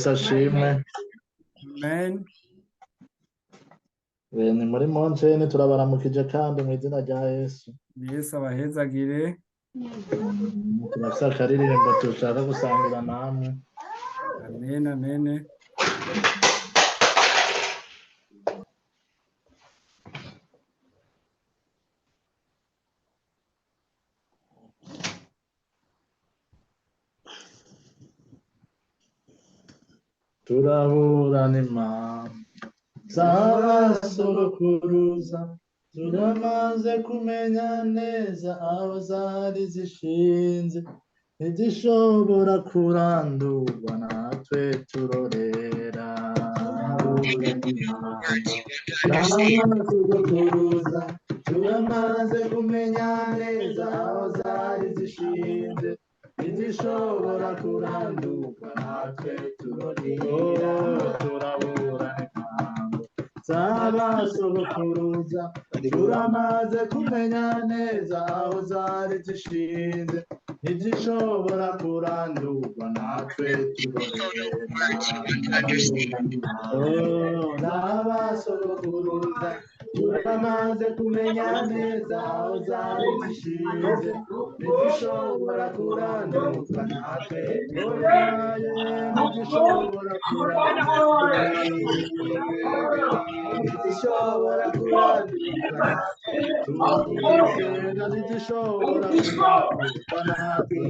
Ashimwe. Amen. Ni muri Montene, turabaramukije kandi mu izina rya Yesu. Yesu abahezagire. Turafise akaririmbo dushaka gusangira namwe. Amen, amen. Turaburana impamvu z'abasogokuruza, turamaze kumenya neza aho zari zishinze, ntizishobora kurandurwa natwe turorera. Z'abasogokuruza, turamaze kumenya neza aho zari zishinze, ntizishobora kurandurwa natwe turorera. Turaburana impamvu z'abasogokuruza, turamaze kumenya neza aho zari zishinze, ntizishobora kurandurwa natwe turorera. Z'abasogokuruza, turamaze kumenya neza aho zari zishinze, ntizishobora kurandurwa natwe turorera. Ntizishobora kurandurwa, ntizishobora kurandurwa natwe turorera. Ntizishobora kurandurwa natwe,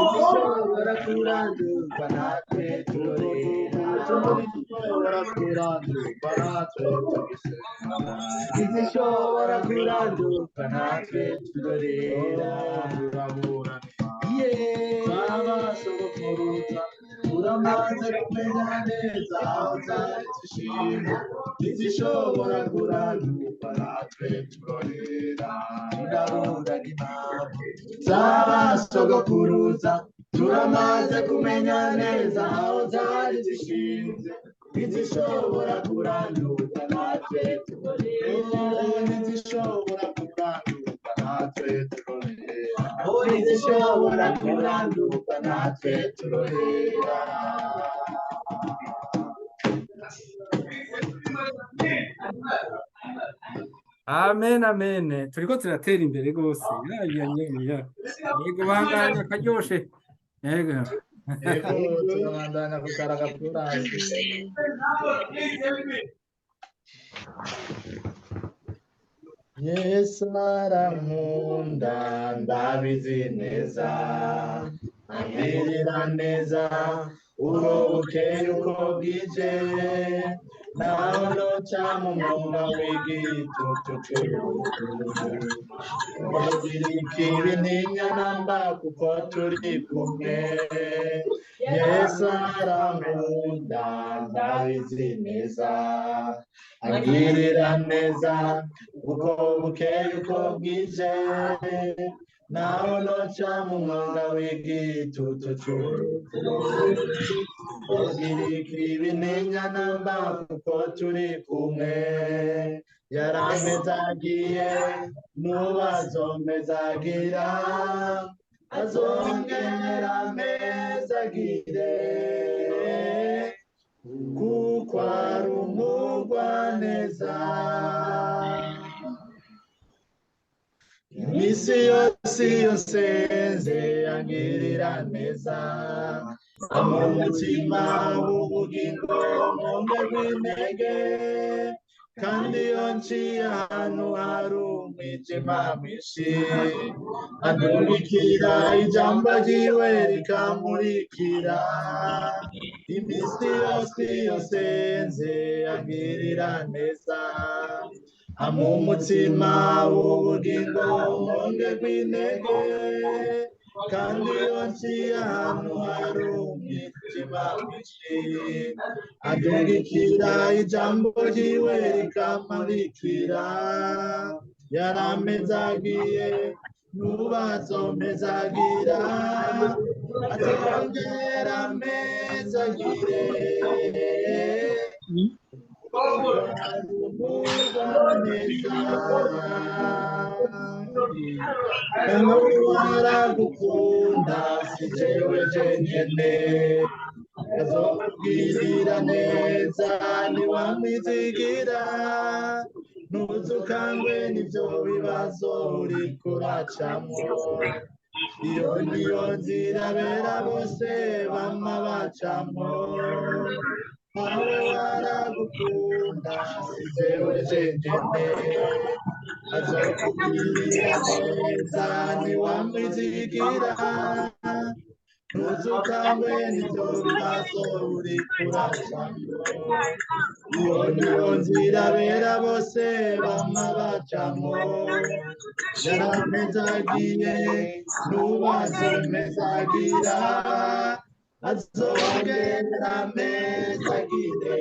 ntizishobora kurandurwa natwe turorera. Ntizishobora kurandurwa natwe tugisenga, ntizishobora kurandurwa natwe turorera. Turaburana z'abasogokuruza, turamaze kumenya neza aho zari zishinze, ntizishobora kurandurwa natwe turorera. Turaburana impamvu z'abasogokuruza, turamaze kumenya neza aho zari zishinze, ntizishobora kurandurwa natwe turorera. Ntizishobora kurandurwa natwe turorera. Ntizishobora kurandurwa natwe turorera. Amen, amen. Turiko turatera imbere gose. Ya, ya, ya, ya. Yego, bandanya karyoshe. Yego. Yego, turabandanya kukaraga kurasi. Yesu arankunda ndabizi neza, angirira neza uko bukeye uko bwije, naho noca mu mwonga w'igitutu c'urupfu, mugira ikibi ntinya kuko turi kumwe. Yesu arankunda ndabizi neza, angirira neza uko bukeye uko bwije, naho noca mu mwonga w'igitutu c'urupfu, mugira ikibi ntinya kuko turi kumwe. Yarampezagiye n'uwazompezagira, azongera ampezagire, kuko ari umugwaneza. Iminsi yose iyo nsenze angirira neza, ampa umutima w'ubugingo nkongerwa intege, kandi iyo nciye ahantu hari umwijima mwinshi, andungikira ijambo ryiwe rikamurikira. Iminsi yose iyo nsenze angirira neza, ampa umutima w'ubugingo nkongerwa intege, kandi iyo nciye ahantu hari umwijima mwinshi, andungikira ijambo ryiwe rikamurikira. Yarampezagiye n'ubazompezagira, azongera ampezagire, umugwaneza. Aragukunda si jewe jenyene, Azokugirira neza niwamwizigira, ntuzukangwe n'ivyo bibazo uriko uracamwo. Iyo niyo nzira bera bose bama bacamwo. Nawe waragukunda si jewe jenyene. Azokugirira neza niwamwizigira, ntuzukangwe n'ivyo bibazo uriko uracamwo. Iyo niyo nzira bera bose bama bacamwo. Yarampezagiye n'uwazompezagira, azongera ampezagire.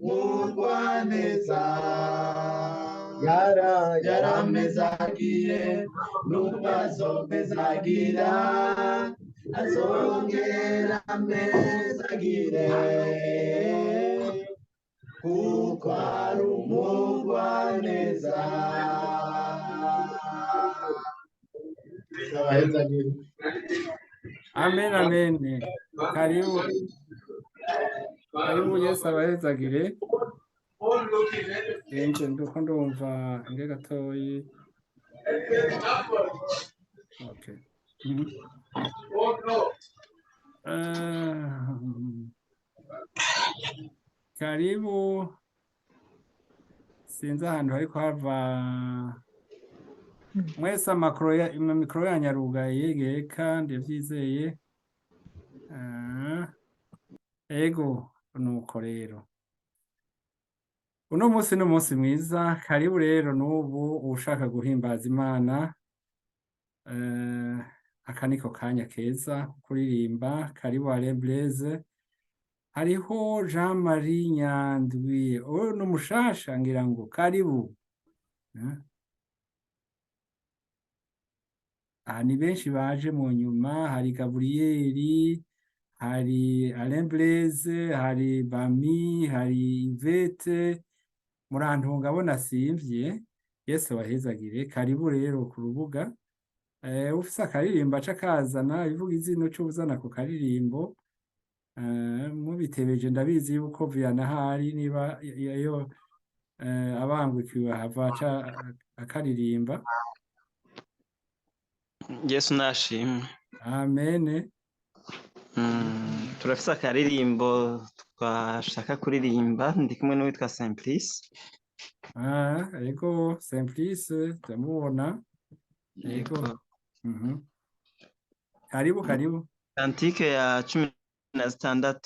Mugwaneza yarampezagiye n'uwazompezagira, azongera ampezagire. Kuko ari umugwaneza. Amen, amen. Karibu. Karibu, Yesu abahezagire. Enje nduko ndumva nge gatoyi. Okay. Karibu. Sinzi ahantu hariko hava. Mwese amamikoro yanyu arugaye geka ndavyizeye. Ego nuko rero. Uno munsi ni umunsi mwiza, karibu rero n'ubu ushaka guhimbaza Imana. Aka niko kanya keza kuririmba. Karibu Alain Blaise. Hariho Jean Marie Nyandwi, uyu ni umushasha ngira ngo karibu. Aha ni benshi baje mu nyuma, hari Gaburiyeri, hari Alain Blaise, hari Bami, hari Yvette. Murantunga abona simvye. Yesu abahezagire. Karibu rero ku rubuga. Ufise akaririmbo aca akazana, ivuga izina uca uzana ku karirimbo. Mubitebeje ndabizi yuko Vianney ahari, niba iyo abangukiwe ahava aca akaririmba. Yesu nashimwe. Amen. Turafise akaririmbo twashaka kuririmba, ndi kumwe n'uwitwa Simplice. Ego Simplice ndamubona. Ego. Karibu, karibu. Kantike ya 16.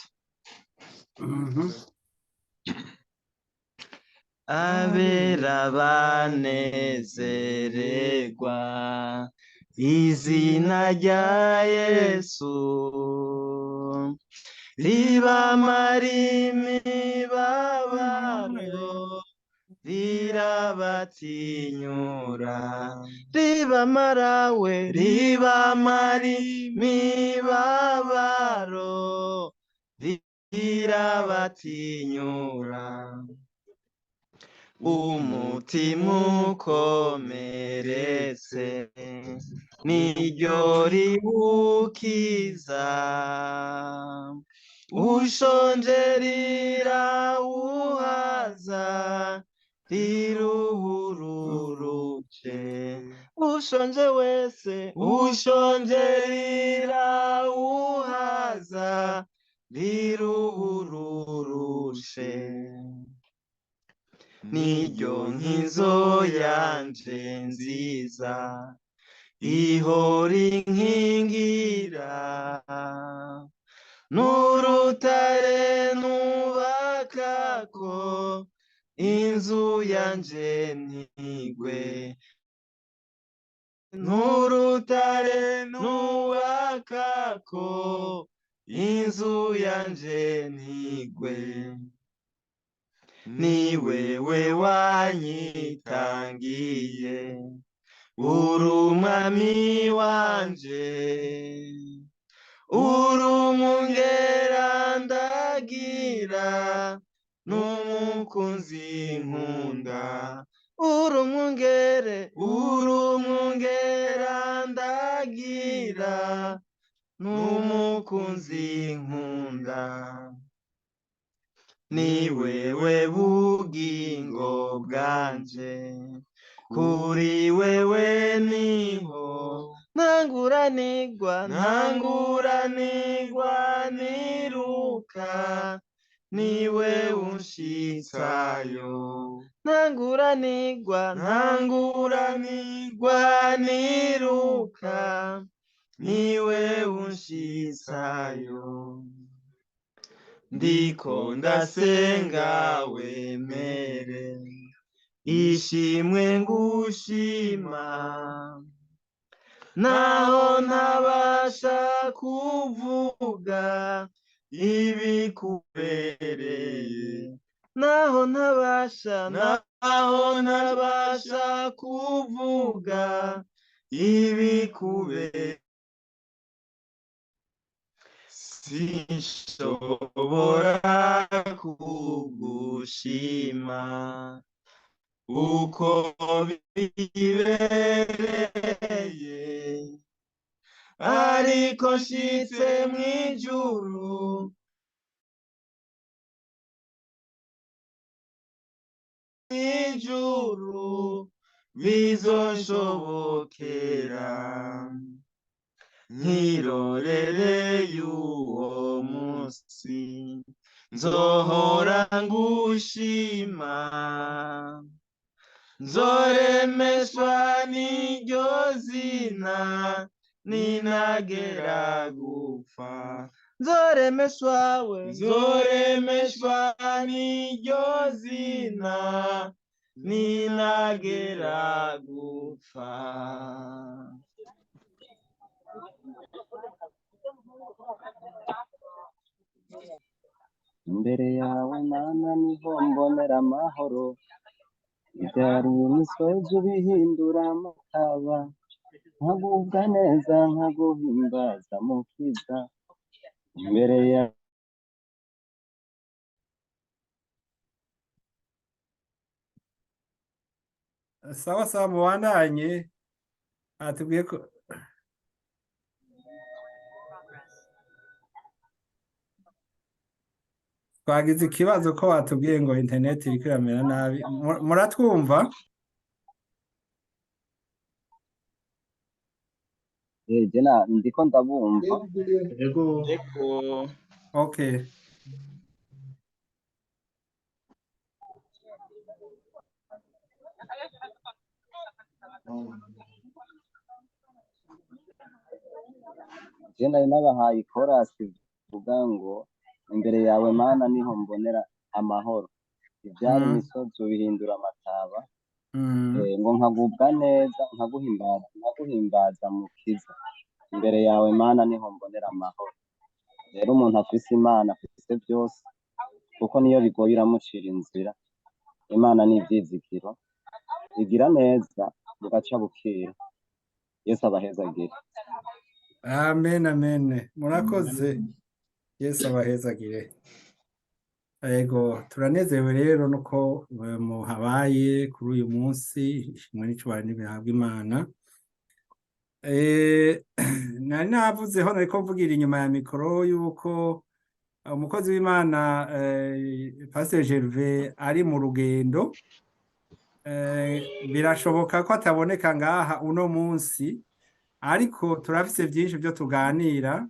Abera banezererwa izina rya Yesu, ribamara imibabaro, rirabatinyura, ribamara we, ribamara imibabaro, rirabatinyura. Umutima ukomeretse niryo riwukiza, ushonje rirawuhaza, riruhururuje. Ushonje wese, ushonje rirawuhaza, riruhururuje. Niryo nkizo yanje nziza, ihora inkingira, n'urutare nubakako, inzu yanje ntigwe. N'urutare nubakako, inzu yanje ntigwe. Ni wewe wanyitangiye, uri umwami wanje, uri umwungera ndagira, n'umukunzi nkunda. Uri umwungere, uri umwungera ndagira, N'umukunzi nkunda, ni wewe bugingo bwanje, kuri wewe niho ntanguranigwa, ntanguranigwa niruka, niwe unshitsayo, ntanguranigwa, ntanguranigwa niruka, niwe unshitsayo. Ndiko ndasenga wemere ishimwe ngushima, naho ntabasha kuvuga ibikubereye, naho ntabasha, naho ntabasha kuvuga ibikubereye, sinshobora kugushima uko bibereye, ariko nshitse mw'ijuru, mw'ijuru bizonshobokera, nkirorere y'uwo munsi nzohora ngushima, nzoremeshwa n'iryo zina ninagera gupfa, nzoremeshwa we, nzoremeshwa n'iryo zina ninagera gupfa. Imbere yawe Mana niho mbonera amahoro, ibyari imisozi ubihindura amataba, nkagubwa neza nkaguhimbaza Mukiza. Imbere ya Sawa sawa, mubandanye. Atubwiye ko twagize ikibazo ko batubwiye ngo interineti iriko iramera nabi. Muratwumva? Je ndiko ndabumva. Yego. Yego. Okay. Je nari nabahaye ikorasi ivuga ngo imbere yawe Mana niho mbonera amahoro, ibyari imisozi ubihindura amataba, ngo nkagubwa neza nkaguhimbaza, nkaguhimbaza Mukiza. Imbere yawe Mana niho mbonera amahoro. Rero umuntu afise Imana afise byose, kuko niyo bigoye iramucira inzira. Imana ni ibyizigiro, igira neza bugaca bukira. Yesu abahezagire. Amen, amen. Murakoze. Yesu abahezagire. Ego, turanezerewe rero nuko muhabaye kuri uyu munsi, ishimwe n'icyubahiro n'ibihabwa Imana. Nari navuzeho, nariko mvugira inyuma ya mikoro yuko umukozi w'Imana Pasteur Gervais ari mu rugendo. Birashoboka ko ataboneka ngaha uno munsi, ariko turafise byinshi byo tuganira.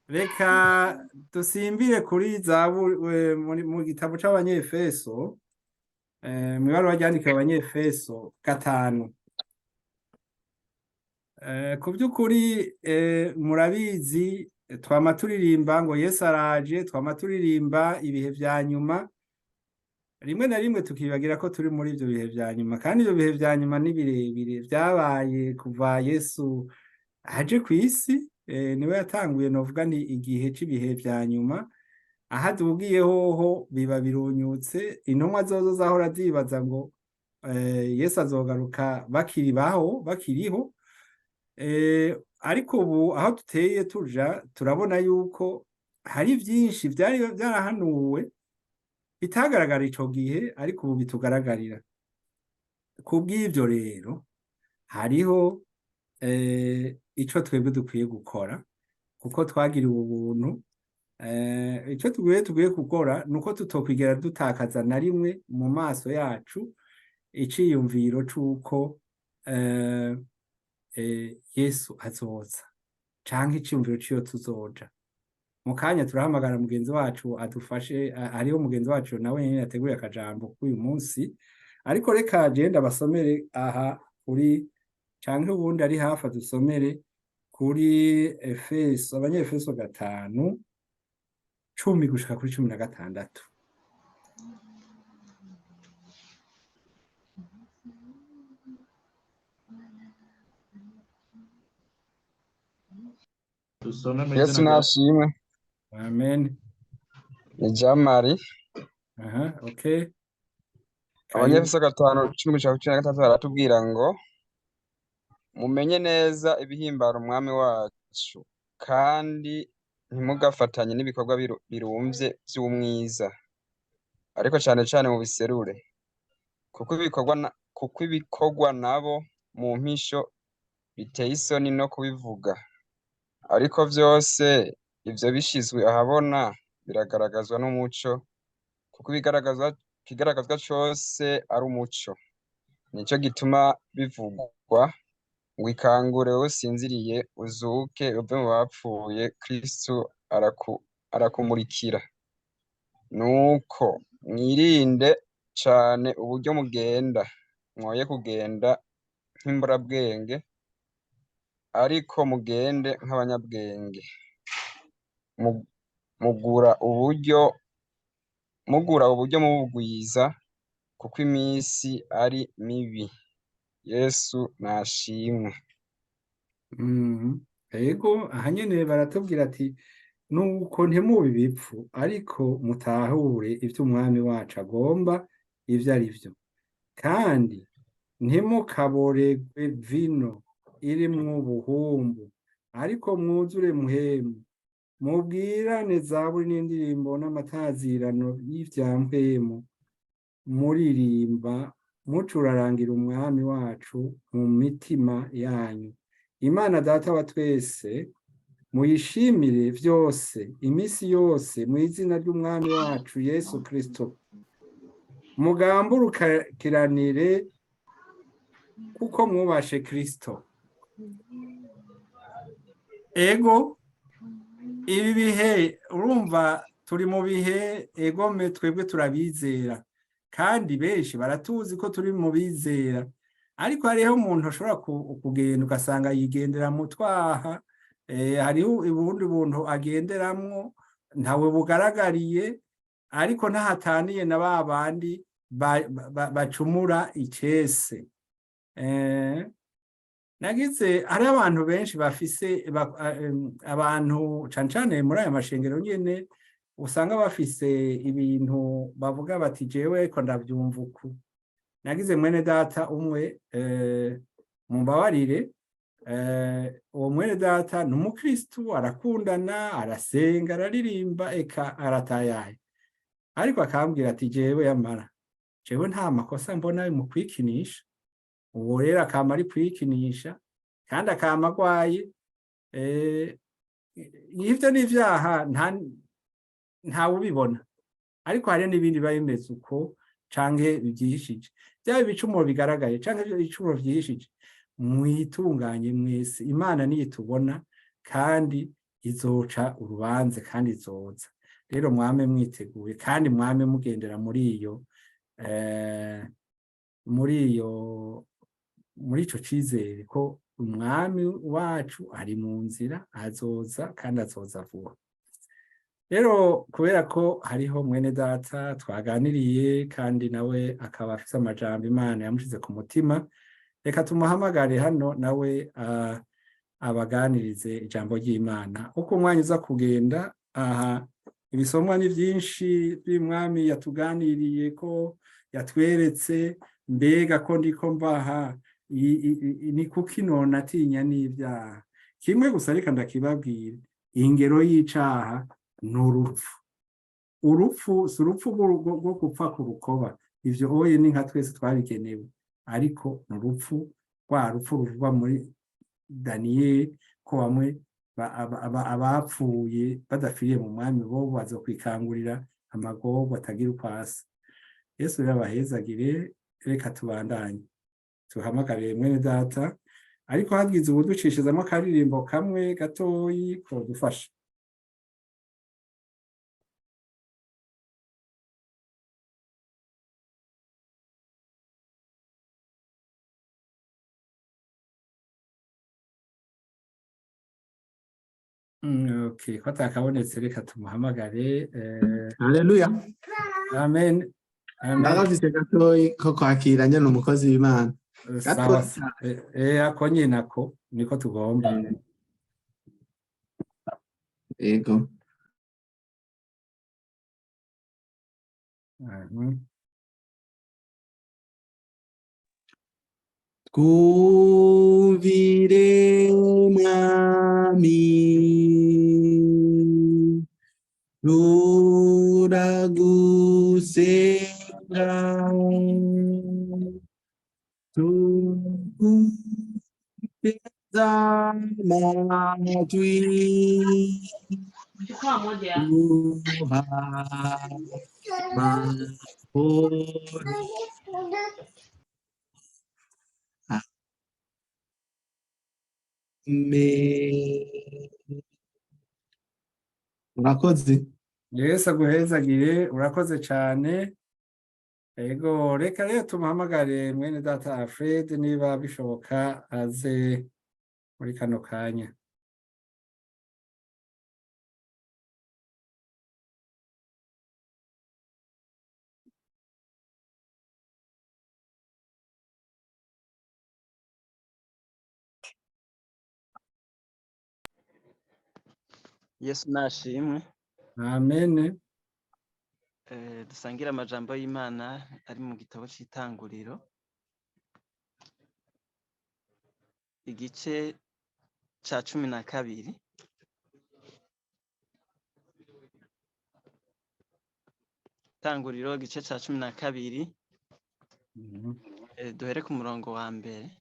Reka dusimbire kuri zabu mu gitabo c'Abanyefeso, mw'ibaruwa ryandikiwe Abanyefeso 5. Ku by'ukuri murabizi, twama turirimba ngo Yesu araje, twama turirimba ibihe vya nyuma, rimwe na rimwe tukibagira ko turi muri ivyo bihe vya nyuma, kandi ivyo bihe vya nyuma ni birebire, vyabaye kuva Yesu aje kw'isi. Niwe yatanguye, novuga ni igihe c'ibihe vya nyuma. Aho adugiye hoho biba birunyutse, intumwa zozo zahora zibaza ngo Yesu azogaruka bakiri baho, bakiriho. Ariko ubu aho duteye tuja turabona yuko hari vyinshi vyari vyarahanuwe bitagaragara ico gihe, ariko ubu bitugaragarira. Kubw'ivyo rero hariho ico twebwe dukwiye gukora. Kuko twagiriwe ubuntu. Icyo tugiye gukora ni uko tutokwigera dutakaza na rimwe mu maso yacu iciyumviro c'uko Yesu azoza, canke iciyumviro c'iyo tuzoja. Mu kanya turahamagara mugenzi wacu adufashe, hariho mugenzi wacu nawe nyene yateguye akajambo k'uyu munsi, ariko reka je ndabasomere aha kuri, canke uwundi ari hafi adusomere kuri Efeso, Abanyefeso 5:10 gushika kuri 16. Dusome mu Yesu izina rya nashimwe. Amen. Ni Jean Marie. Aha, okay. Karibu. Abanyefeso 5:10 gushika kuri 16 baratubwira ngo mumenye neza ibihimbara umwami wacu, kandi ntimugafatanye n'ibikorwa birumvye vy'umwiza, ariko cane cane mubiserure, kuko ibikorwa nabo mu mpisho biteye isoni no kubivuga, ariko vyose ivyo bishizwe ahabona biragaragazwa n'umuco, kuko ikigaragazwa cose ari umuco. Nico gituma bivugwa ngo ikangure wowe usinziriye, uzuke uve mu bapfuye, Kristo arakumurikira. Nuko mwirinde cane uburyo mugenda, mwoye kugenda nk'imburabwenge, ariko mugende nk'abanyabwenge, mugura uburyo mubugwiza, kuko iminsi ari mibi. Yesu nashimwe. Ego, aha nyene baratubwira ati nuko ntimube ibipfu, ariko mutahure ivyo umwami wacu agomba ivyo ari vyo, kandi ntimukaboregwe vino irimwo ubuhumbu, ariko mwuzure muhemu, mubwirane zaburi n'indirimbo n'amatazirano y'ivya mpwemu, muririmba mucurarangira umwami wacu mu mitima yanyu. Imana Data wa twese muyishimire vyose iminsi yose mu izina ry'umwami wacu Yesu Kristo, mugamburukiranire kuko mwubashe Kristo. Ego, ibi bihe urumva turi mu bihe, egome twebwe turabizera, kandi benshi baratuzi ko turi mu bizera, ariko hariho umuntu ashobora kugenda ugasanga yigendera mu twaha, hariho ubundi buntu agenderamwo ntawe bugaragariye, ariko ntahataniye na ba bandi bacumura icese. Nagize hari abantu benshi bafise abantu cane cane muri aya mashengero nyene usanga bafise ibintu bavuga bati jewe ariko ndavyumva uku. Nagize mwene data umwe, mumbabarire, uwo mwene data ni umukristu, arakundana, arasenga, araririmba, eka aratayaye, ariko akambwira ati jewe yamara jewe nta makosa mbona mu kwikinisha. Uwo rero akama ari kwikinisha kandi akama agwaye. Ivyo ni ivyaha, ntawubibona, ariko hari n'ibindi biba bimeze uko canke bivyihishije, byaba ibicumuro bigaragaye canke ibicumuro vyihishije. Mwitunganye mwese, Imana niyo itubona kandi izoca urubanza kandi izoza. Rero mwame mwiteguye kandi mwame mugendera muri ico cizere ko umwami wacu ari mu nzira, azoza kandi azoza vuba. Rero kubera ko hariho mwene data twaganiriye kandi nawe akaba afise amajambo Imana yamushize ku mutima, reka tumuhamagare hano nawe abaganirize ijambo ry'Imana. Uko umwanya uza kugenda aha, ibisomwa ni byinshi by'umwami yatuganiriye ko yatweretse, mbega ko ndiko mbaha ni kuki none atinya n'ibyaha. Kimwe gusa reka ndakibabwira, ingero y'icaha ni urupfu. Urupfu si urupfu rwo gupfa ku rukoba, ivyo oye ni nka twese twabigenewe, ariko ni urupfu rwa rupfu ruvugwa muri Daniyeli ko bamwe Abapfuye badapfiriye mu mwami bo bazokwikangurira amagorwa atagira uko asa. Yesu rero abahezagire. Reka tubandanye, tuhamagare mwene data, ariko hagize ubuducishizamo akaririmbo kamwe gatoyi kodufasha. Okay, ko atakabonetse, reka tumuhamagare. Haleluya. Amen, amen. Ndagafise gatoyi ko kwakira nyene umukozi w'Imana. Sawa. Gatoyi cane. Ako nyine ako niko tugomba. Yego. Twumvire Mwami, turagusenga, tuguteze amatwi, duha amahoro. Amen. Murakoze. Yesu aguhezagire, urakoze cyane. Ego, reka rero tumuhamagare mwene data Alfred, niba bishoboka aze muri kano kanya. Yesu nashimwe. Amen. Dusangire amajambo y'Imana ari mu gitabo c'Itanguriro, igice ca 12. Itanguriro igice ca 12. Duhere ku murongo wa mbere.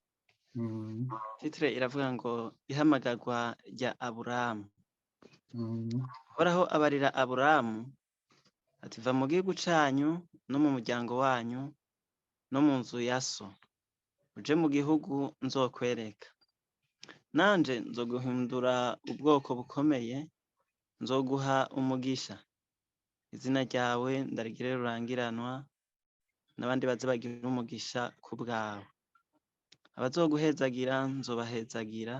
Titre iravuga ngo ihamagarwa rya Aburamu. Uhoraho abarira Aburamu ati: va mu gihugu canyu no mu muryango wanyu no mu nzu ya so, uje mu gihugu nzokwereka. Nanje nzoguhindura ubwoko bukomeye, nzoguha umugisha, izina ryawe ndarigire rurangiranwa, n'abandi baze bagira umugisha ku bwawe. Abazoguhezagira nzobahezagira,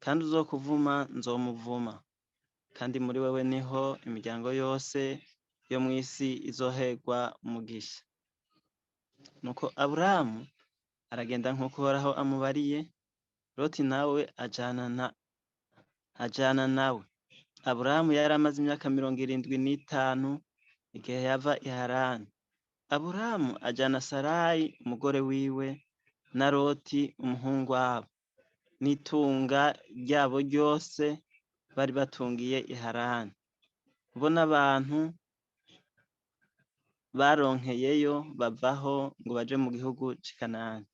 kandi uzokuvuma nzomuvuma, kandi muri wewe niho imiryango yose yo mw'isi izoherwa umugisha. Nuko Aburamu aragenda nk'uko Uhoraho amubariye, Loti nawe ajana nawe. Aburamu yari amaze imyaka 75 igihe yava i Harani. Aburamu ajana Sarayi umugore wiwe na Loti umuhungu wabo n'itunga ryabo ryose bari batungiye i Harani. Bo n'abantu baronkeyeyo bavaho ngo baje mu gihugu c'i Kanani.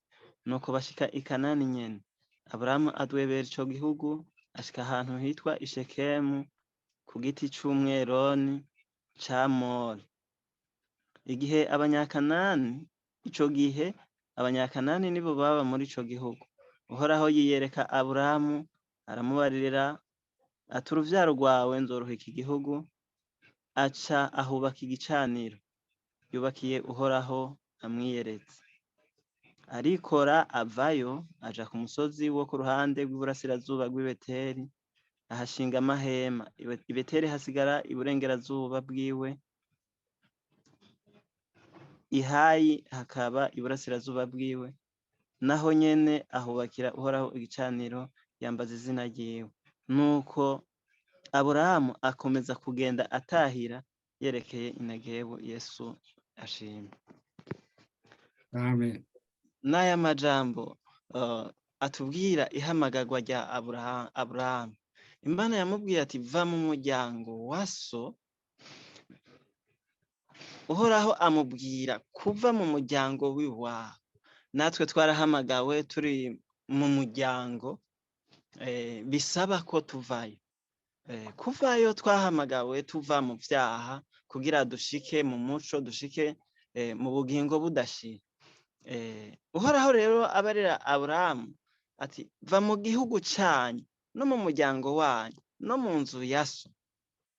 Nuko bashika i Kanani nyene. Aburamu adwebera ico gihugu, ashika ahantu hitwa i Shekemu ku giti c'umweroni ca More. Igihe abanyakanani, ico gihe abanyakanani nibo baba muri ico gihugu. Uhoraho yiyereka Aburamu aramubarira ati: uruvyaro rwawe nzoruha iki gihugu. Aca ahubaka igicaniro yubakiye Uhoraho amwiyeretse. Arikora avayo aja ku musozi wo ku ruhande rw'iburasirazuba rw'i Beteli, ahashinga amahema. I Beteli hasigara iburengerazuba bwiwe, Ihayi hakaba iburasirazuba bwiwe, naho nyene ahubakira Uhoraho igicaniro, yambaza izina ryiwe. Nuko Aburahamu akomeza kugenda atahira yerekeye i Negebu. Yesu ashimwe. Amen. N'aya majambo atubwira ihamagarwa rya Aburahamu. Imana yamubwiye ati: va mu muryango wa so. Uhoraho amubwira kuva mu muryango w'iwabo. Natwe twarahamagawe turi mu muryango. Bisaba ko tuvayo. Kuvayo twahamagawe tuva mu vyaha kugira dushike mu muco, dushike mu bugingo budashira. Uhoraho rero abarira Aburahamu ati: "Va mu gihugu canyu no mu muryango wanyu no mu nzu ya so,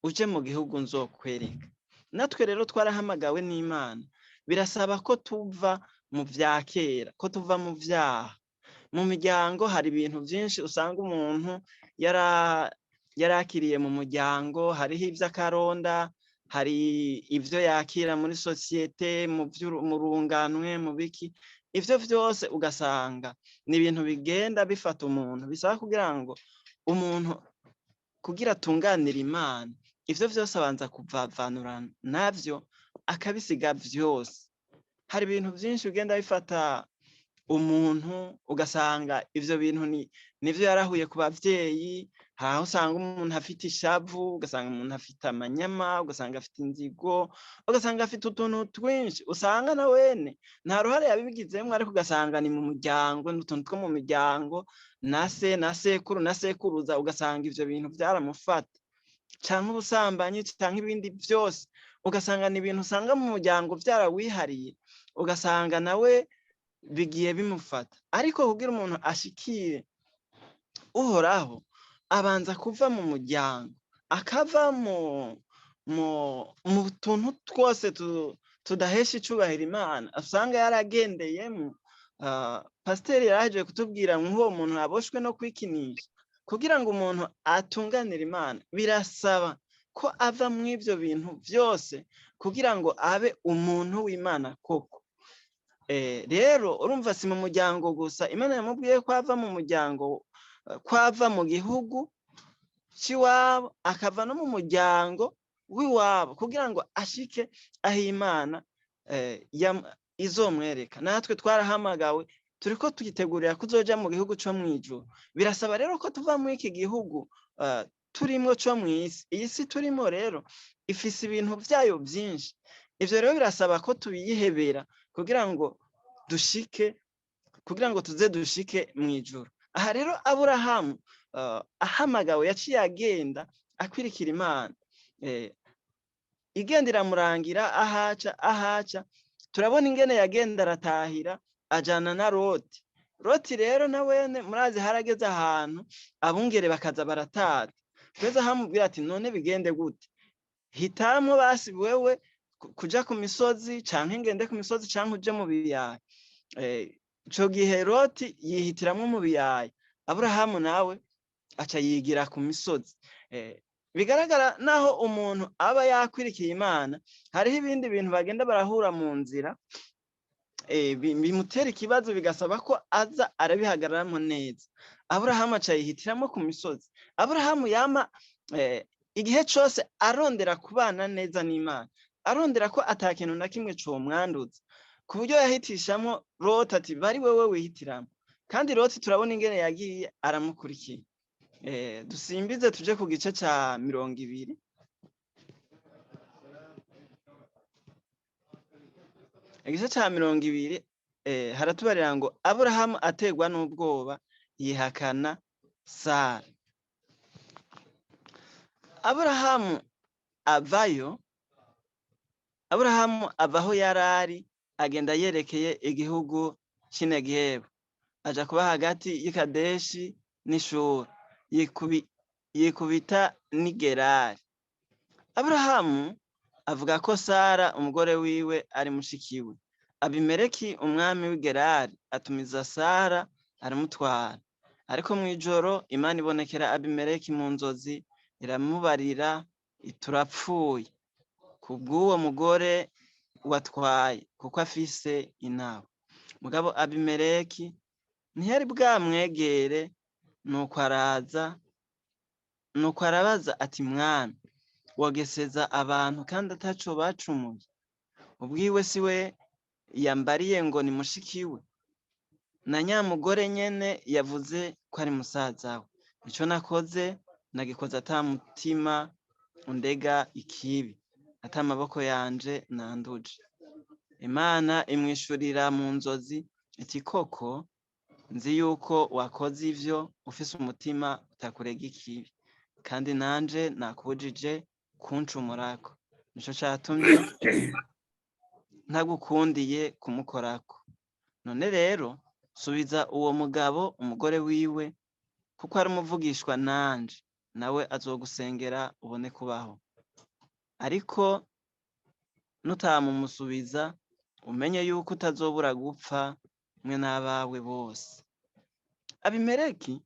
uje mu gihugu nzokwereka." Natwe rero twarahamagawe n'Imana, birasaba ko tuva mu vya kera, ko tuva mu vyaha. Mu miryango hari ibintu vyinshi usanga umuntu yarakiriye mu muryango, hariho ivy'akaronda, hari ivyo yakira muri société, mu runganwe, mu biki, ivyo vyose ugasanga ni ibintu bigenda bifata umuntu. Bisaba kugira ngo umuntu kugira atunganire Imana, ivyo vyose abanza kuvavanura navyo, akabisiga vyose. Hari ibintu vyinshi bigenda bifata umuntu, ugasanga ivyo bintu nivyo yarahuye ku bavyeyi. Hari aho usanga umuntu afite ishavu, ugasanga umuntu afite amanyama, ugasanga afite inzigo, ugasanga afite utuntu twinshi, usanga na wene nta ruhare yabibigizemwo, ariko ugasanga ni mu muryango, ni utuntu two mu miryango, na se na sekuru na sekuruza, ugasanga ivyo bintu vyaramufata, canke ubusambanyi, canke ibindi vyose, ugasanga ni ibintu usanga mu muryango vyarawihariye, ugasanga nawe bigiye bimufata. Ariko kugira umuntu ashikire Uhoraho, abanza kuva mu muryango, akava mu tuntu twose tudahesha icubahiro Imana usanga yaragendeyemo. Pasiteri yarahejeje kutubwira nk'uwo muntu aboshwe no kwikinisha. Kugira ngo umuntu atunganire Imana, birasaba ko ava mu ivyo bintu vyose kugira ngo abe umuntu w'Imana koko. Rero urumva si mu muryango gusa Imana yamubwiye ko ava mu muryango, ko ava mu gihugu c'iwabo, akava no mu muryango w'iwabo, kugira ngo ashike aho Imana izomwereka. Natwe twarahamagawe, turiko twitegurira kuzoja mu gihugu co mw'ijuru. Birasaba rero ko tuva muri iki gihugu turimwo co mw'isi. Iyi si turimo rero ifise ibintu vyayo vyinshi. Ivyo rero birasaba ko tubiyihebera kugira ngo dushike, kugira ngo tuze dushike mw'ijuru. Aha rero Aburahamu ahamagawe yaciye agenda akwirikira Imana. Igenda iramurangira ahaca ahaca. Turabona ingene yagenda aratahira ajana na Loti. Loti rero na wene murazi harageze ahantu abungere bakaza baratata, kugeza hamubwira ati: "None bigende gute? Hitamwo basi wewe kuja ku misozi, canke ngende ku misozi, canke uje mu biyaya." Ico gihe Loti yihitiramwo mu biyaya, Aburahamu nawe aca yigira ku misozi. Bigaragara naho umuntu aba yakwirikiye Imana, hariho ibindi bintu bagenda barahura mu nzira bimutera ikibazo, bigasaba ko aza arabihagararamo neza. Aburahamu aca yihitiramo ku misozi. Aburahamu yama igihe cose arondera kubana neza n'Imana, arondera ko ata kintu na kimwe comwanduza, ku buryo yahitishamo Loti ati: "Bari wewe wihitiramo." Kandi Loti turabona ingene yagiye aramukurikiye. Dusimbize tuje ku gice ca 20. Igice ca 20 haratubarira ngo Aburahamu aterwa n'ubwoba yihakana Sara. Aburahamu avayo, Aburahamu ava aho yarari agenda yerekeye igihugu c'Inegebu, aja kuba hagati y'i Kadeshi n'Ishuri, yikubita n'i Gerari. Aburahamu avuga ko Sara umugore wiwe ari mushikiwe. Abimeleki umwami w'i Gerari atumiza Sara aramutwara. Ariko mw'ijoro Imana ibonekera Abimeleki mu nzozi, iramubarira iturapfuye kubw'uwo mugore watwaye, kuko afise inabo. Mugabo Abimeleki ntiyari bwamwegere, nuko araza, nuko arabaza ati: "Mwami, wogeseza abantu kandi ataco bacumuye? Ubwiwe si we yambariye ngo ni mushikiwe, na nyamugore nyene yavuze ko ari musaza we. Ico nakoze nagikoze ata mutima undega ikibi, ata amaboko yanje nanduje." Imana imwishurira mu nzozi iti: "Koko Nzi yuko wakoze ivyo ufise umutima utakurega ikibi, kandi nanje nakubujije kuncumurako. Nico catumye ntagukundiye kumukorako. None rero subiza uwo mugabo umugore wiwe, kuko ari umuvugishwa nanje, nawe azogusengera ubone kubaho. Ariko nutamumusubiza, umenye yuko utazobura gupfa mwe n'abawe bose. Abimeleki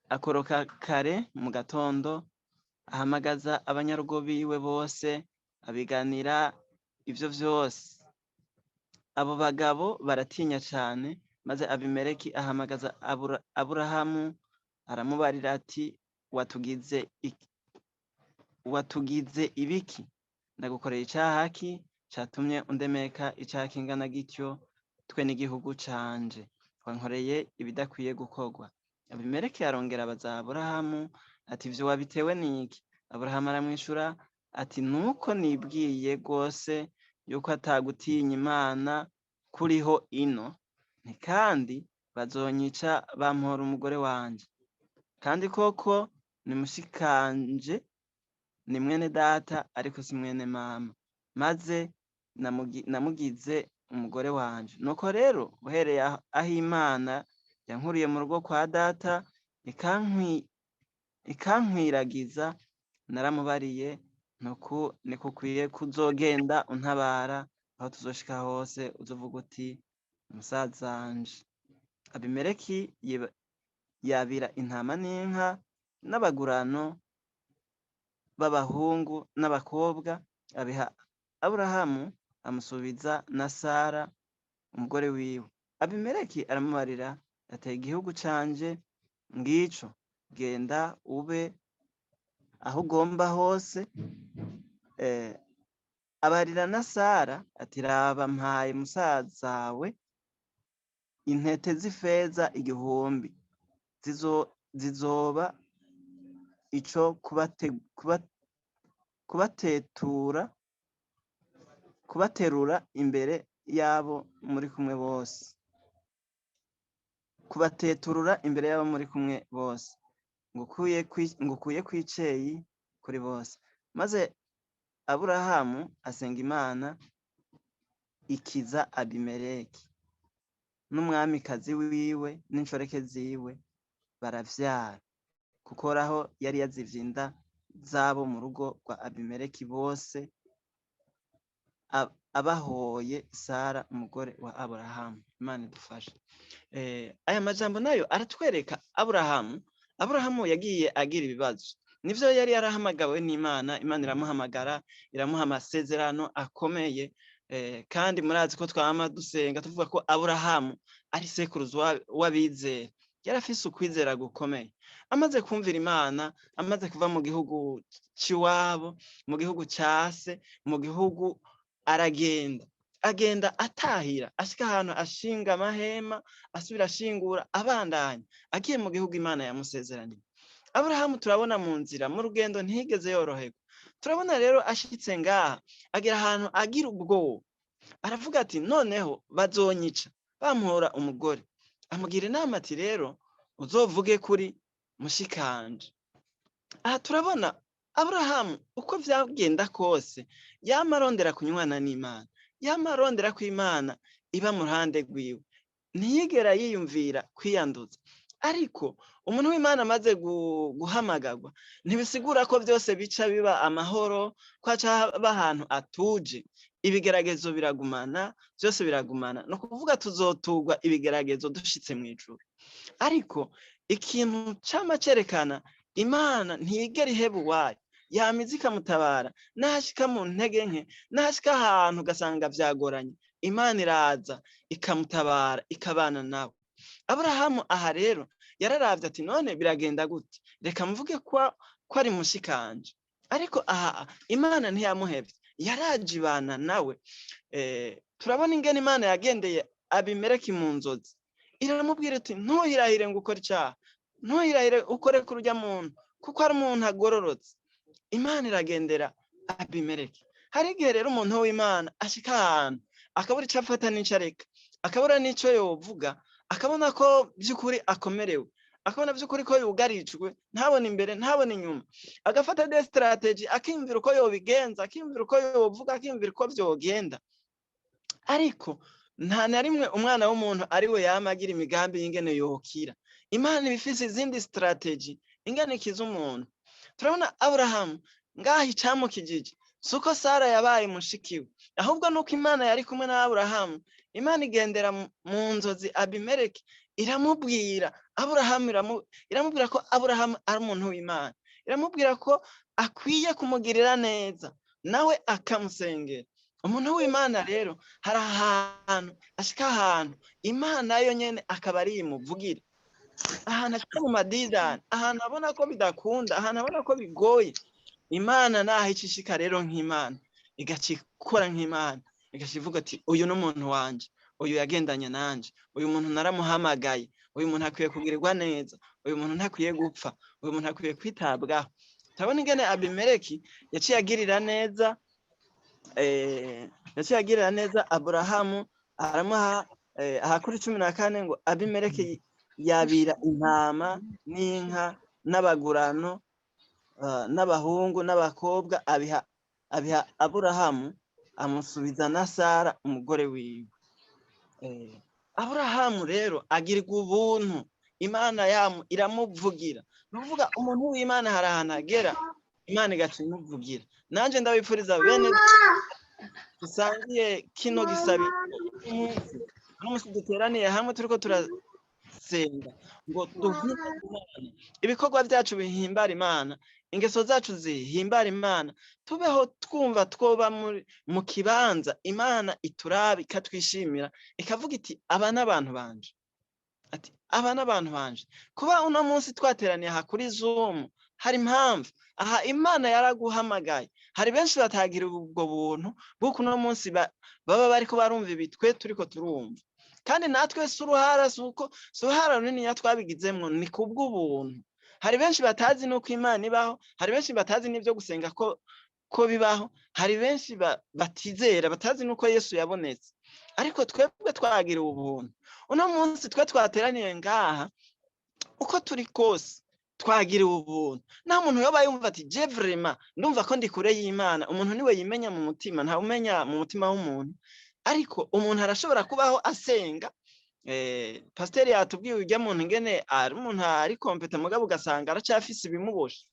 akoroka kare mu gatondo, ahamagaza abanyarugo biwe bose, abiganira ivyo vyose. Abo bagabo baratinya cane, maze Abimeleki ahamagaza Aburahamu aramubarira ati: Watugize ibiki? Ndagukoreye icaha ki catumye undemeka icaha kingana gityo, twe n'igihugu canje? Wankoreye ibidakwiye gukorwa. Abimeleki arongera abaza Aburahamu ati: Ivyo wabitewe n'iki? Aburahamu aramwishura ati: Nuko nibwiye rwose yuko atagutinya Imana kuriho ino, nti kandi bazonyica bampora umugore wanje. Kandi koko ni mushikanje, ni mwene data, ariko si mwene mama, maze namugize umugore wanje. Nuko rero uhereye aho Imana yankuriye mu rugo kwa data ikankwiragiza, naramubariye nuku nikukwiye kuzogenda untabara aho tuzoshika hose, uzovuga uti: Musazanje. Abimeleki yabira intama n'inka n'abagurano b'abahungu n'abakobwa, abiha Aburahamu, amusubiza na Sara umugore wiwe. Abimeleki aramubarira ati: Igihugu canje ngico, genda ube aho ugomba hose. Abarira na Sara ati: Raba, mpaye musazawe intete z'ifeza 1000, zizoba ico kubatetura, kubaterura imbere y'abo muri kumwe bose, kubateturura imbere y'abo muri kumwe bose, ngukuye kw'iceyi kuri bose. Maze Aburahamu asenga Imana, ikiza Abimeleki n'umwamikazi wiwe n'inshoreke ziwe, baravyara, kuko Uhoraho yari yazivye inda zabo mu rugo rwa Abimeleki bose, abahoye Sara umugore wa Aburahamu. Imana idufashe. Aya majambo nayo aratwereka Aburahamu. Aburahamu yagiye agira ibibazo, nivyo yari yarahamagawe n'Imana, Imana iramuhamagara, iramuha amasezerano akomeye, kandi murazi ko twama dusenga tuvuga ko Aburahamu ari sekuruza w'abizera. Yari afise ukwizera gukomeye. Amaze kumvira Imana, amaze kuva mu gihugu c'iwabo, mu gihugu ca se, mu gihugu, aragenda, agenda atahira, ashika ahantu ashinga amahema, asubira ashingura, abandanya agiye mu gihugu Imana yamusezeraniye. Aburahamu turabona mu nzira, mu rugendo, ntiyigeze yoroherwa. Turabona rero ashitse ngaha, agera ahantu agira ubwoba, aravuga ati: Noneho bazonyica bamuhora umugore. Amugira inama ati: Rero uzovuge kuri mushikanje. Aha turabona Aburahamu, uko vyagenda kose, yama arondera kunywana n'Imana, yama arondera ko Imana iba mu ruhande rwiwe, ntiyigera yiyumvira kwiyanduza. Ariko umuntu w'Imana amaze guhamagarwa, ntibisigura ko byose bica biba amahoro, ko aca aba ahantu atuje. Ibigeragezo biragumana, byose biragumana. Ni ukuvuga tuzotugwa ibigeragezo dushitse mu ijuru. Ariko ikintu cama cerekana, Imana ntiyigera iheba uwayo, yamize ikamutabara. Nahashika mu ntege nke, nahashika ahantu ugasanga vyagoranye, Imana iraza ikamutabara, ikabana nawe. Aburahamu aha rero yararavye ati: None biragenda gute? Reka mvuge ko ari mushikanje. Ariko aha Imana ntiyamuhevye, yaraje ibana nawe. Turabona ingene Imana yagendeye Abimeleki mu nzozi, iramubwira iti: Ntuhirahire ngo ukore icaha, ntuhirahire ukore kuri urya muntu, kuko ari umuntu agororotse. Imana iragendera Abimeleki. Hari igihe rero umuntu w'Imana ashika ahantu akabura ico afata n'ico areka, akabura n'ico yovuga. Akabona ko by'ukuri akomerewe, akabona by'ukuri ko yugarijwe, ntabone imbere, ntabone inyuma, agafata des stratégies, akiyumvira uko yobigenza, akiyumvira uko yovuga, akiyumvira uko vyogenda. Ariko nta na rimwe umwana w'umuntu ari we yama agira imigambi y'ingene yokira. Imana iba ifise izindi stratégies ingene ikiza umuntu. Turabona Aburahamu ngaho, icamukijije si uko Sara yabaye mushikiwe, ahubwo nuko Imana yari kumwe na Aburahamu. Imana igendera mu nzozi Abimeleki, iramubwira Aburahamu, iramubwira ko Aburahamu ari umuntu w'Imana, iramubwira ko akwiye kumugirira neza, nawe akamusengera. Umuntu w'Imana rero hari ahantu ashika, ahantu Imana yo nyene akaba ari imuvugira, ahantu ashika mu madidani, ahantu abona ko bidakunda, ahantu abona ko bigoye. Imana naho icishika rero nk'Imana, igaca ikora nk'Imana, igaca ivuga ati: "Uyu ni umuntu wanje, uyu yagendanye nanje, uyu muntu naramuhamagaye, uyu muntu akwiye kugirirwa neza, uyu muntu ntakwiye gupfa, uyu muntu akwiye kwitabwaho." Turabona ingene Abimeleki yaciye agirira neza Aburahamu, aramuha aha kuri 14 ngo: "Abimeleki yabira intama n'inka n'abagurano n'abahungu n'abakobwa, abiha Aburahamu, amusubiza na Sara umugore wiwe." Aburahamu rero agirirwa ubuntu, Imana yamu iramuvugira. Ni ukuvuga umuntu w'Imana hari ahantu agera, Imana igaca imuvugira. Nanje ndabipfuriza bene dusangiye kino gisabisho umunsi, uno munsi duteraniye hamwe turiko turasenga ngo duhimbare Imana, ibikorwa byacu bihimbara Imana, ingeso zacu zihimbara Imana, tubeho twumva twoba mu kibanza Imana ituraba ikatwishimira, ikavuga iti: "Aba n'abantu banje." Ati: "Aba n'abantu banje." Kuba uno munsi twateraniye aha kuri Zoom hari impamvu. Aha Imana yaraguhamagaye. Hari benshi batagira ubwo buntu bw'uko uno munsi baba bariko barumva ibi twe turiko turumva. Kandi natwe si uruhara, si uko, si uruhara runiniya twabigizemwo, ni kubw'ubuntu. Hari benshi batazi n'uko Imana ibaho, hari benshi batazi n'ivyo gusenga ko bibaho, hari benshi batizera, batazi n'uko Yesu yabonetse. Ariko twebwe twagira ubuntu. Uno munsi twe twateraniye ngaha, uko turi kose twagiriwe ubuntu. Naho umuntu yoba yumva ati: "Je vraiment ndumva ko ndi kure y'Imana." Umuntu niwe yimenya mu mutima, ntawe umenya mu mutima w'umuntu. Ariko umuntu arashobora kubaho asenga. Pasiteri yatubwiye urya muntu ingene ari umuntu ari compétent, mugabo ugasanga aracafise ibimuboshe.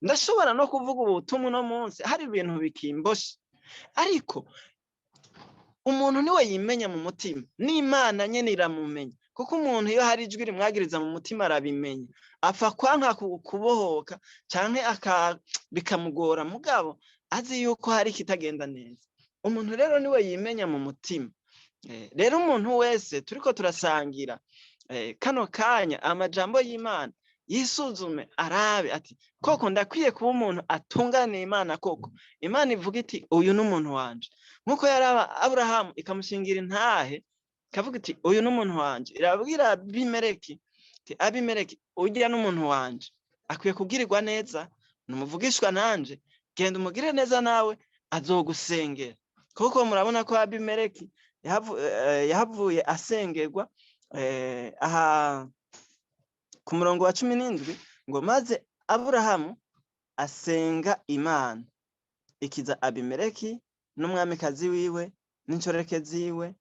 Ndashobora no kuvuga ubutumwa uno munsi hari ibintu bikimboshe, ariko umuntu niwe yimenya mu mutima, n'Imana nyene iramumenya, kuko umuntu iyo hari ijwi rimwagiriza mu mutima arabimenya, apfa kwanka kubohoka canke bikamugora, mugabo azi yuko hari ikitagenda neza. Umuntu rero niwe yimenya mu mutima. Rero umuntu wese turiko turasangira kano kanya amajambo y'Imana, yisuzume, arabe ati: "Koko ndakwiye kuba umuntu atunganiye Imana, koko Imana ivuga iti: 'Uyu ni umuntu wanje'?" Nk'uko yaraba Aburahamu ikamushingira intahe, ikavuga iti: "Uyu ni umuntu wanje." Irabwira Abimeleki iti: "Abimeleki, urya n'umuntu wanje, akwiye kugirirwa neza, numuvugishwa nanje, genda umugire neza, nawe azogusengera." Kuko murabona ko Abimeleki yahavuye asengerwa. Aha ku murongo wa 17 ngo: "Maze Aburahamu asenga Imana, ikiza Abimeleki n'umwamikazi wiwe n'inshoreke ziwe,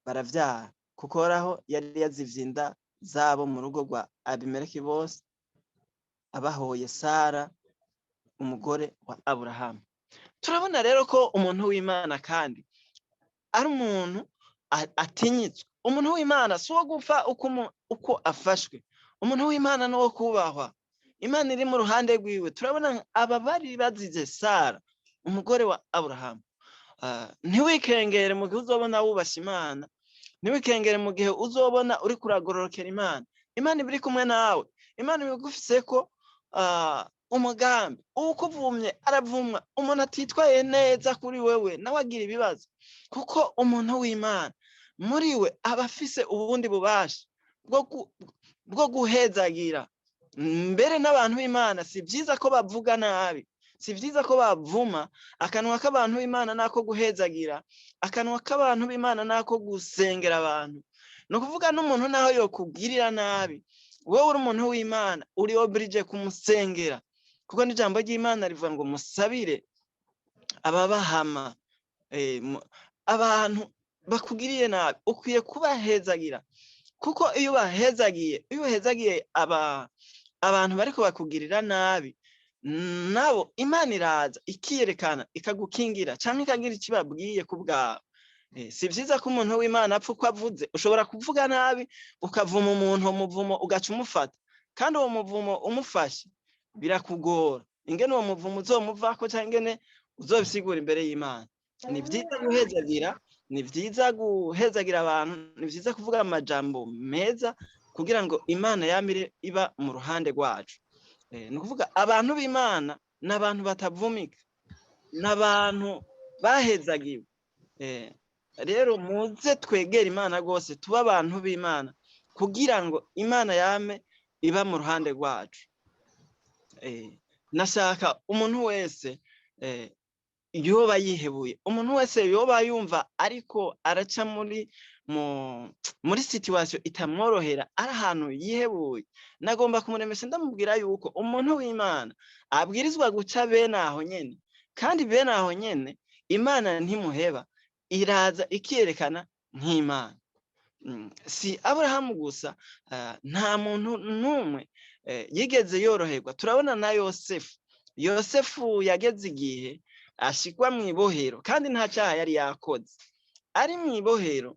baravyara, kuko Uhoraho yari yazivye inda zabo mu rugo rwa Abimeleki bose, abahoye Sara umugore wa Aburahamu." Turabona rero ko umuntu w'Imana kandi ari umuntu atinyitswe. Umuntu w'Imana si uwo gupfa uko afashwe. Umuntu w'Imana ni uwo kubahwa, Imana iri mu ruhande rwiwe. Turabona aba bari bazize Sara umugore wa Aburahamu. Ntiwikengere mu gihe uzobona wubasha Imana, ntiwikengere mu gihe uzobona uri kuragororokera Imana. Imana iba iri kumwe nawe, Imana ibigufise ko umugambi. Uwukuvumye aravumwa. Umuntu atitwaye neza kuri wewe nawe agira ibibazo, kuko umuntu w'Imana muri we aba afise ubundi bubasha bwo guhezagira. Mbere n'abantu b'Imana si byiza ko bavuga nabi, si byiza ko bavuma. Akanwa k'abantu b'Imana nako guhezagira, akanwa k'abantu b'Imana nako gusengera abantu. Ni ukuvuga n'umuntu naho yokugirira nabi, wowe uri umuntu w'Imana uri obligé kumusengera, kuko n'ijambo ry'Imana rivuga ngo musabire ababahama. Abantu bakugiriye nabi ukwiye kubahezagira, kuko iyo ubahezagiye, iyo uhezagiye abantu bariko bakugirira nabi, nabo Imana iraza ikiyerekana, ikagukingira canke ikagira icyo ibabwiye ku bwawe. Si vyiza ko umuntu w'Imana apfa uko avuze. Ushobora kuvuga nabi, ukavuma umuntu, uwo muvumo ugaca umufata, kandi uwo muvumo umufashe birakugora ingene uwo muvumo uzomuvako canke ingene uzobisigura imbere y'Imana. Ni vyiza guhezagira, ni vyiza guhezagira abantu, ni vyiza kuvuga amajambo meza kugira ngo Imana yamire iba mu ruhande rwacu. Ni ukuvuga abantu b'Imana ni abantu batavumika, ni abantu bahezagiwe. Rero muze twegere Imana rwose, tube abantu b'Imana kugira ngo Imana yame iba mu ruhande rwacu. Nashaka umuntu wese yoba yihebuye, umuntu wese yoba yumva ariko araca muri situation itamworohera, ari ahantu yihebuye, nagomba kumuremesha ndamubwira yuko umuntu w'Imana abwirizwa guca bene aho nyene, kandi bene aho nyene Imana ntimuheba, iraza ikiyerekana nk'Imana. Si Aburahamu gusa, nta muntu n'umwe yigeze yoroherwa. Turabona na Yosefu. Yosefu yageze igihe ashikwa mu ibohero kandi nta cyaha yari yakoze. Ari mu ibohero,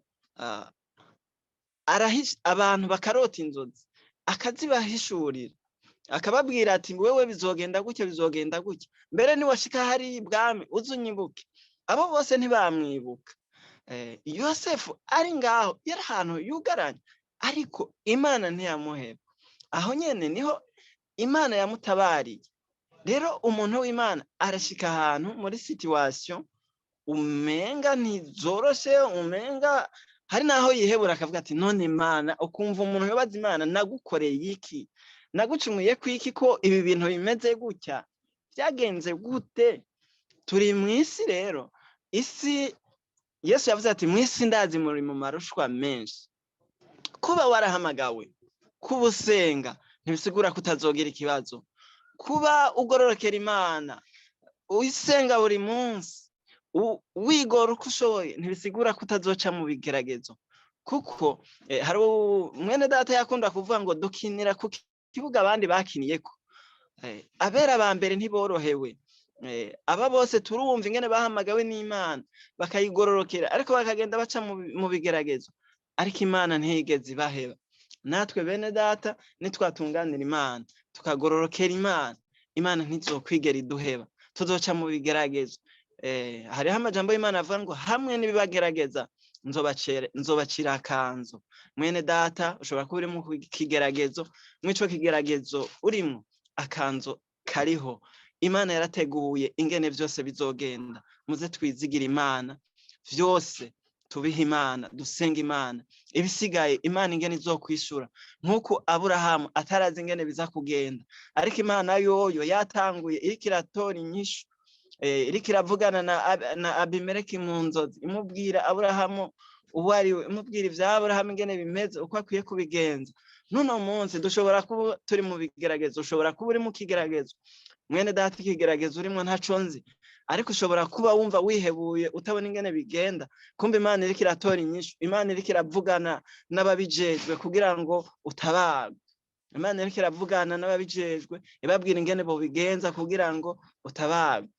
abantu bakarota inzozi, akazibahishurira, akababwira ati wewe bizogenda gutya, bizogenda gutya, mbere niwashika hari ibwami uzunyibuke. Abo bose ntibamwibuka. Yosefu ari ngaho, yari ahantu yugaranye, ariko Imana ntiyamuheba. Aho nyene niho Imana yamutabariye. Rero umuntu w'Imana arashika ahantu muri situation umenga ntizoroshe, umenga hari naho yihebura, akavuga ati none Imana, ukumva umuntu yobaza Imana, nagukoreye iki, nagucumuye ku iki ko ibi bintu bimeze gutya, byagenze gute? Turi mu isi rero, isi Yesu yavuze ati mu isi ndazi muri mu marushwa menshi. Kuba warahamagawe, kuba usenga ntibisigura ko utazogira ikibazo. Kuba ugororokera Imana, uyisenga buri munsi, wigora uko ushoboye, ntibisigura ko utazoca mu bigeragezo. Kuko hari mwene data yakunda kuvuga ngo dukinira ku kibuga abandi bakiniyeko. Abera ba mbere ntiborohewe. Aba bose turumva ingene bahamagawe n'Imana bakayigororokera, ariko bakagenda baca mu bigeragezo, ariko Imana ntiyigeze ibaheba. Natwe bene data nitwatunganira Imana, tukagororokera Imana, Imana ntizokwigera iduheba, tuzoca mu bigeragezo. Hariho amajambo y'Imana avuga ngo hamwe n'ibibagerageza nzobacira akanzu. Mwene data, ushobora kuba uri mu kigeragezo, mw'ico kigeragezo urimo akanzu kariho. Imana yarateguye ingene vyose bizogenda. Muze twizigira Imana, vyose tubihe Imana, dusenga Imana, ibisigaye Imana ingene izokwishura. Nk'uko Aburahamu atarazi ingene biza kugenda, ariko Imana yoyo yatanguye iriko iratora inyishu, iriko iravugana na Abimeleki mu nzozi, imubwira Aburahamu uwo ari we, imubwira ivya Aburahamu ingene bimeze, uko akwiye kubigenza. N'uno munsi dushobora kuba turi mu bigeragezo, ushobora kuba uri mu kigeragezo. Mwene data, ikigeragezo urimo ntaco nzi, ariko ushobora kuba wumva wihebuye, utabona ingene bigenda, kumva Imana iriko iratora inyishu, Imana iriko iravugana n'ababijejwe kugira ngo utabarwe. Imana iriko iravugana n'ababijejwe ibabwira ingene bobigenza kugira ngo utabarwe.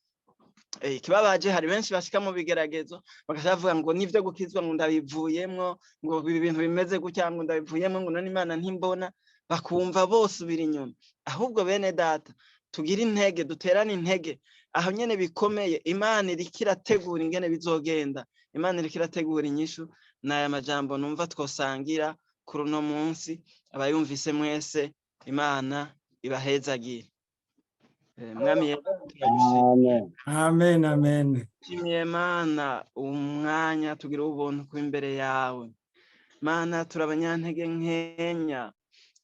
Ikibabaje, hari benshi bashika mu bigeragezo bagaca bavuga ngo nivyo gukizwa ngo ndabivuyemwo, ngo ibi bintu bimeze gutya ngo ndabivuyemwo, ngo none Imana ntimbona, bakumva bosubira inyuma. Ahubwo bene data, tugire intege, duterane intege aho nyene bikomeye. Imana iriko irategura ingene bizogenda, Imana iriko irategura inyishu. N'aya majambo numva twosangira kuri uno munsi. Abayumvise mwese, Imana ibahezagire. Mwami Yesu, turagushimiye. Amen, amen. Nshimiye Mana umwanya tugira ubuntu kuba imbere yawe. Mana, turi abanyantege nkenya,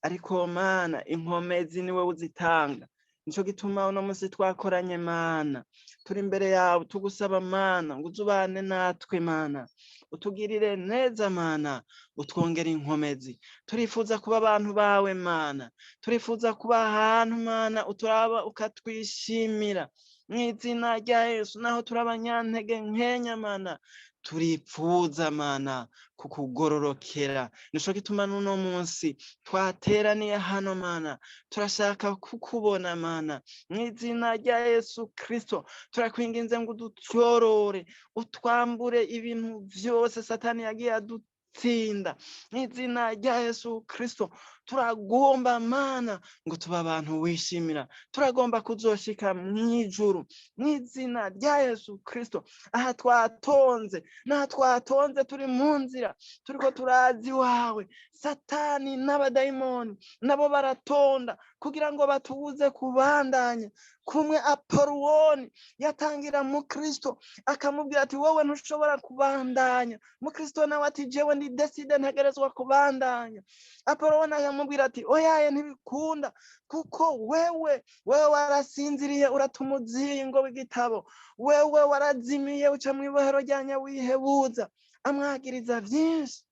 ariko Mana inkomezi niwe uzitanga. Nico gituma uno munsi twakoranye, Mana, turi imbere yawe tugusaba, Mana, ngo uzubane natwe, Mana, utugirire neza, Mana, utwongere inkomezi. Turifuza kuba abantu bawe, Mana, turifuza kuba ahantu, Mana, uturaba ukatwishimira mu izina rya Yesu. Naho turi abanyantege nkenya, Mana, turipfuza, Mana, kukugororokera. Nico gituma n'uno munsi twateraniye hano, Mana, turashaka kukubona, Mana, mu izina rya Yesu Kristo. Turakwinginze ngo udutyorore, utwambure ibintu vyose Satani yagiye adutsinda mu izina rya Yesu Kristo. Turagomba, Mana, ngo tuba abantu wishimira, turagomba kuzoshika mw'ijuru mu izina rya Yesu Kristo. Aha twatonze, n'aha twatonze turi mu nzira turiko turazi iwawe, Satani n'abadayimoni nabo baratonda kugira ngo batubuze kubandanya. Kumwe Apoluwoni yatangira mu Kristo akamubwira ati: "Wowe ntushobora kubandanya." Mu Kristo nawe ati: "Jewe ndi décidé, ntegerezwa kubandanya." Apoluwoni akamubwira ati: "Oyaye, ntibikunda, kuko wewe warasinziriye, urata umuzingo w'igitabo, wewe warazimiye, uca mw'ibohero rya Nyawihebuza." Amwagiriza vyinshi,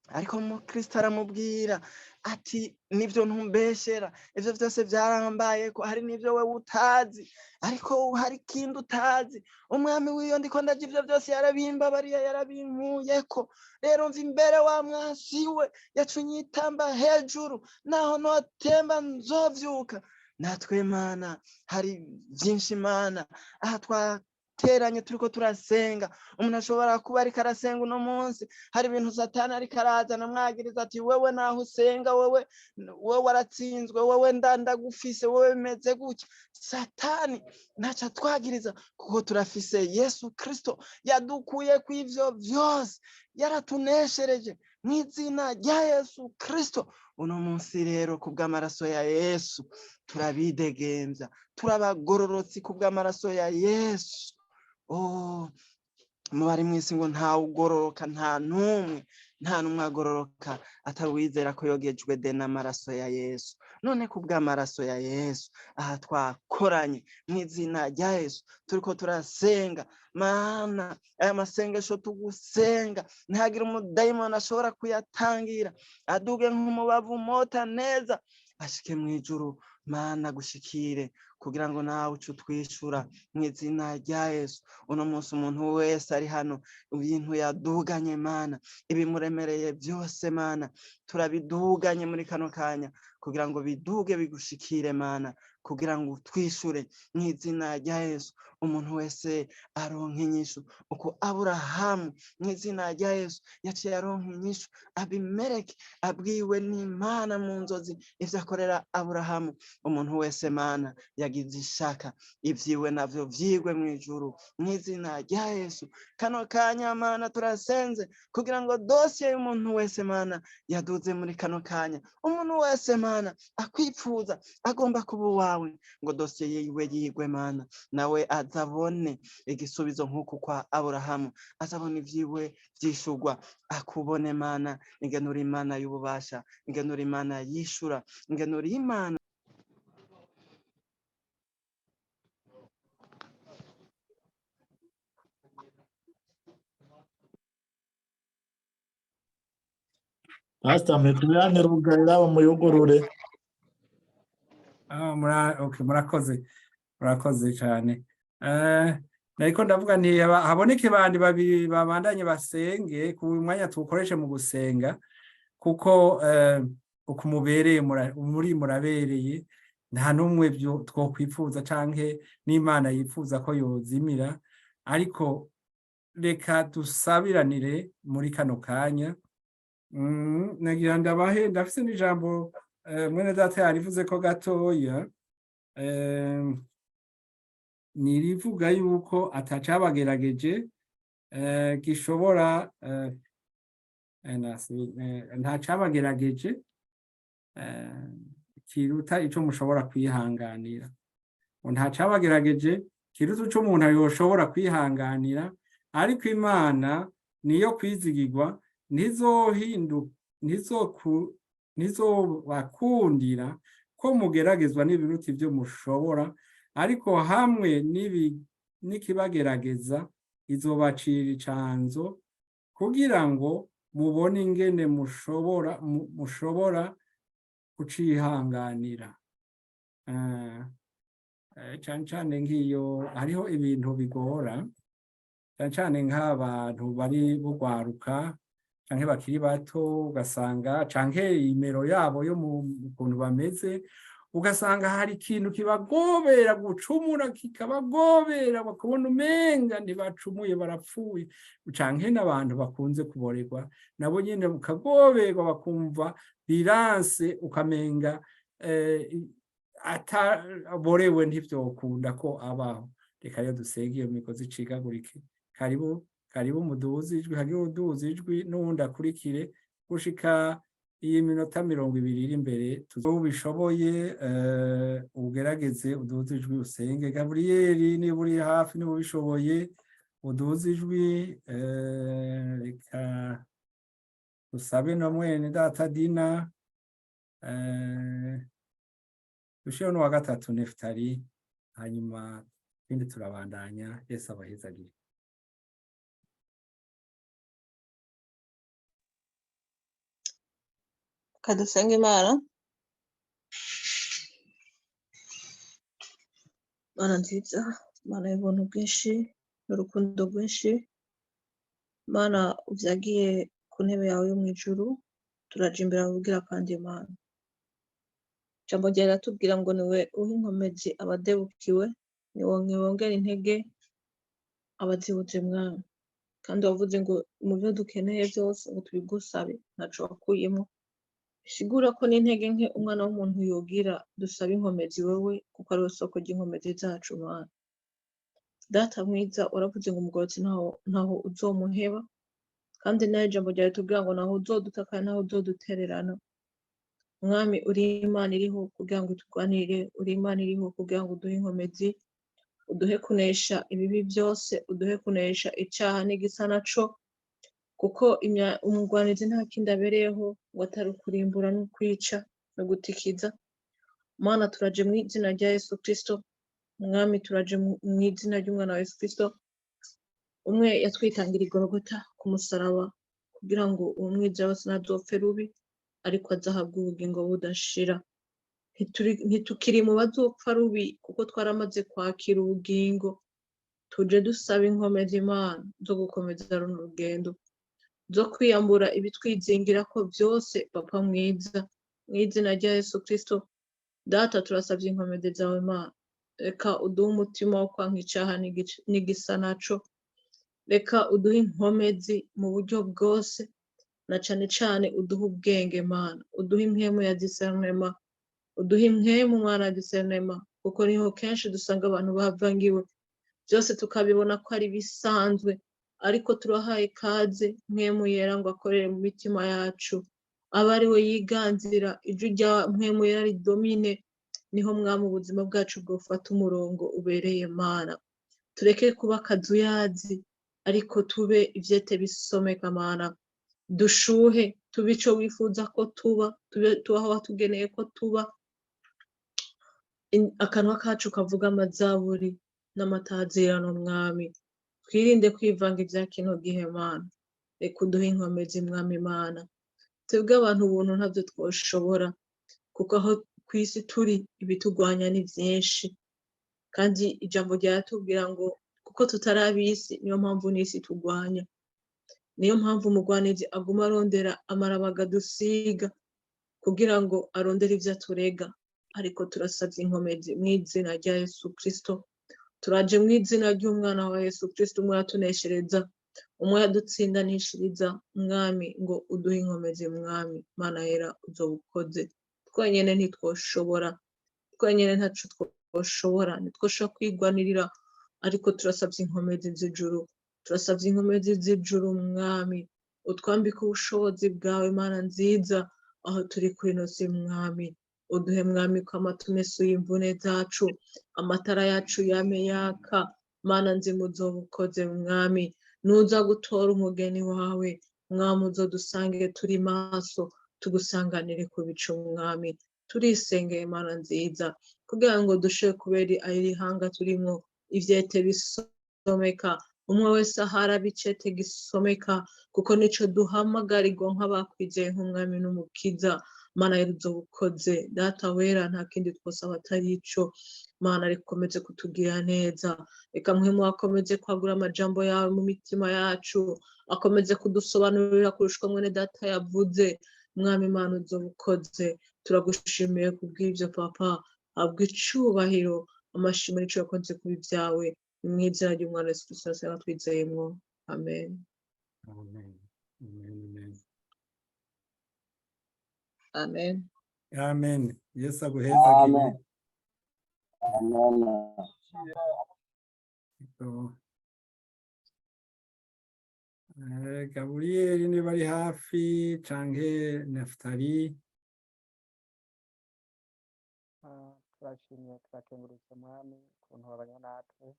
ariko Mukristo aramubwira ati: "Nivyo, ntumbeshera, ivyo vyose vyarambaye ko hari n'ivyo wewe utazi, ariko hari ikindi utazi: Umwami w'iyo ndiko ndaja, ivyo vyose yarabimbabariye, yarabinkuyeko. Rero mva imbere wa mwasi we, yacunyitamba hejuru, naho notemba nzovyuka." Natwe, Mana, hari vyinshi, Mana, aha twateranye turiko turasenga, umuntu ashobora kuba ariko arasenga uno munsi, hari ibintu Satani ariko arazana amwagiriza ati: "Wewe naho usenga, wewe waratsinzwe, wewe ndagufise, wewe bimeze gutya." Satani ntaco atwagiriza, kuko turafise Yesu Kristo yadukuye ku ivyo vyose, yaratuneshereje mu izina rya Yesu Kristo. Uno munsi rero, kubw'amaraso ya Yesu, turabidegemvya, turabagororotsi kubw'amaraso ya Yesu. Oh, mu bari mw'isi ngo ntawe ugororoka, nta n'umwe, nta n'umwe agororoka atari uwizera ko yogejwe de n'amaraso ya Yesu. None kubw'amaraso ya Yesu, aha twakoranye mu izina rya Yesu, turiko turasenga, Mana, aya masengesho tugusenga ntihagire umudayimoni ashobora kuyatangira, aduge nk'umubavu umota neza, ashike mw'ijuru, Mana, gushikire kugira ngo nawe uce utwishura mu izina rya Yesu. Uno munsi umuntu wese ari hano, ibintu yaduganye, Mana, ibimuremereye byose, Mana, turabiduganye muri kano kanya kugira ngo biduge bigushikire, Mana, kugira ngo utwishure mu izina rya Yesu. Umuntu wese aronka inyishu uko Aburahamu mu izina rya Yesu yaciye aronka inyishu, Abimeleki abwiwe n'Imana mu nzozi ivyo akorera Aburahamu. Umuntu wese, Mana, yagize ishaka, ivyiwe navyo vyigwe mw'ijuru mu izina rya Yesu. Kano kanya, Mana, turasenze kugira ngo dosiye y'umuntu wese, Mana, yaduze muri kano kanya, umuntu wese, Mana, akwipfuza, agomba kuba uwawe, ngo dosiye yiwe yigwe, Mana, nawe azabone igisubizo nk'uku kwa Aburahamu, azabona ivyiwe vyishurwa, akubone, Mana, ingenura Imana y'ububasha, ingenura Imana yishura, ingenura Imana. Pastor, micro rugarira muyugurure. Ah, okay, murakoze, murakoze cyane. Nariko ndavuga nti haboneke bandi babiri babandanye basenge ku mwanya tuwukoreshe mu gusenga, kuko uko mubereye muri murabereye, nta n'umwe byo twokwifuza canke n'Imana yifuza ko yozimira, ariko reka dusabiranire muri kano kanya. Nagira ndabahe, ndafise n'ijambo, mwene data yarivuze ko gatoya, nirivuga yuko atacabagerageje gishobora ntacabagerageje kiruta ico mushobora kwihanganira. Ngo ntacabagerageje kiruta ico umuntu yoshobora kwihanganira, ariko Imana niyo kwizigirwa, ntizobakundira Ko mugeragezwa n'ibiruta ibyo mushobora, ariko hamwe n'ikibagerageza izobacira icanzo kugira ngo mubone ingene mushobora kucihanganira. Cane cane nk'iyo hariho ibintu bigora, cane cane nk'abantu bari bugwaruka canke bakiri bato, ugasanga canke imero yabo yo mu kuntu bameze, ugasanga hari ikintu kibagobera gucumura, kikabagobera bakabona umenga ntibacumuye barapfuye, canke n'abantu bakunze kuborerwa nabo nyene bukagoberwa, bakumva biranse, ukamenga ataborewe ntivyokunda ko abaho. Reka rero dusenge iyo migozi icikagurike. Karibu, karibu, muduze ijwi, hagire uduza ijwi n'uwundi akurikire gushika iyi minota 20 iri imbere. Ubishoboye ugerageze uduze ijwi usenge. Gaburiyeri, niba uri hafi, niba ubishoboye, uduze ijwi. Reka dusabe na mwene data Dina, dushireho n'uwa gatatu Nefutali, hanyuma ibindi turabandanya. Yesu abahezagire. Kadusenga Imana. Mana nziza, Mana y'ubuntu bwinshi n'urukundo rwinshi, Mana uvyagiye ku ntebe yawe yo mw'ijuru, turaja imbere yawe ugira kandi Mana. Ijambo ryawe riratubwira ngo niwe uha inkomezi abadebukiwe, niwe wongera intege abazibuze Mwami. Kandi wavuze ngo mu byo dukeneye byose ngo tubigusabe, ntaco wakuyemo. Bisigura ko n'intege nke umwana w'umuntu yogira, dusaba inkomezi wewe, kuko ari we soko ry'inkomezi zacu Mana. Data mwiza, waravuze ngo umugororotsi ntaho uzomuheba, kandi nawe ijambo ryawe ritubwira ngo ntaho uzoduta kandi ntaho uzodutererana. Mwami, uri Imana iriho kugira ngo uturwanire, uri Imana iriho kugira ngo uduhe inkomezi, uduhe kunesha ibibi byose, uduhe kunesha icyaha n'igisa naco, kuko umugwanizi nta kindi abereyeho ngo atari ukurimbura no kwica no gutikiza. Mana, turaje mu izina rya Yesu Kristo. Mwami, turaje mu izina ry'umwana wa Yesu Kristo, umwe yatwitangira igorogota ku musaraba kugira ngo uwo mwizera wese ntazopfe rubi, ariko azahabwe ubugingo budashira. Ntitukiri mu bazopfa rubi kuko twaramaze kwakira ubugingo. Tuje dusaba inkomezi Imana zo gukomeza runo rugendo, zo kwiyambura ibitwizingira ko byose. Papa mwiza, mu izina rya Yesu Kristo, Data, turasabye inkomezi zawe Mana. Reka uduhe umutima wo kwanka icaha n'igisa naco, reka uduhe inkomezi mu buryo bwose, na cane cane uduhe ubwenge Mana, uduhe impwemu ya discernment, uduhe impwemu Mwana ya discernment, kuko niho kenshi dusanga abantu bavangiwe, byose tukabibona ko ari bisanzwe, ariko turahaye ikaze mpwemu yera ngo akorere mu mitima yacu, abe ari we yiganzira, ijwi rya mpwemu yera ridomine, niho Mwami ubuzima bwacu bwofata umurongo ubereye Mana. Tureke kuba akazuyazi, ariko tube ivyete bisomeka Mana, dushuhe, tube ico wifuza ko tuba, tube tuba aho watugeneye ko tuba. Akanwa kacu kavuga amazaburi n'amatazirano Mwami. Twirinde kwivanga ivya kino gihe Mana. Reka uduhe inkomezi Mwami Mana. Twebwe abantu ubuntu ntavyo twoshobora, kuko aho kw'isi turi ibitugwanya ni vyinshi, kandi ijambo ryaratubwira ngo kuko tutari ab'isi, niyo mpamvu n'isi tugwanya. Niyo mpamvu umugwanizi aguma arondera amarabaga dusiga kugira ngo arondere ivyo aturega, ariko turasavye inkomezi mw'izina rya Yesu Kristo. Turaje mw'izina ry'umwana wa Yesu Kristo, umwe yatuneshereza, umwe yadutsindanishiriza, Mwami, ngo uduhe inkomezi Mwami Mana yera, uzobukoze. Twenyene ntitwoshobora, twenyene ntaco twoshobora, ntitwoshobora kwigwanirira, ariko turasavye inkomezi z'ijuru, turasavye inkomezi z'ijuru Mwami, utwambike ubushobozi bwawe Mana nziza, aho turi kuri ino si Mwami. Uduhe Mwami ko amatumesuye imvune zacu, amatara yacu yame yaka. Mana nzima, uzobukoze Mwami. Nuza gutora umugeni wawe Mwami, uzodusange turi maso, tugusanganire ku bicu Mwami. Turisengeye Mana nziza kugira ngo dushobore kubera iri hanga turimo ivyete bisomeka, umwe wese ahari icete gisomeka, kuko nico duhamagarirwa nk'abakwizeye nk'umwami n'umukiza. Mana rero uzobukoze Data wera, nta kindi twosaba atari ico. Mana rikomeze kutugira neza, reka mpwemu akomeze kwagura amajambo yawe mu mitima yacu, akomeze kudusobanurira kurusha uko mwene data yavuze. Mwami Mana uzobukoze, turagushimiye kubw'ibyo Papa. Habwa icubahiro, amashimwe n'ico yakunze kuba ibyawe. Ni mu izina ry'umwana Yesu Kristo senga twizeyemwo, amen. Amen. Amen. Amen. Amen. Amen. Yesu aguhezagire. Amen. Amen. Oh. Gaburiyeli niba ari hafi canke Naftali. Turashimye, turakengurutse Mwami ukuntu wabanye natwe,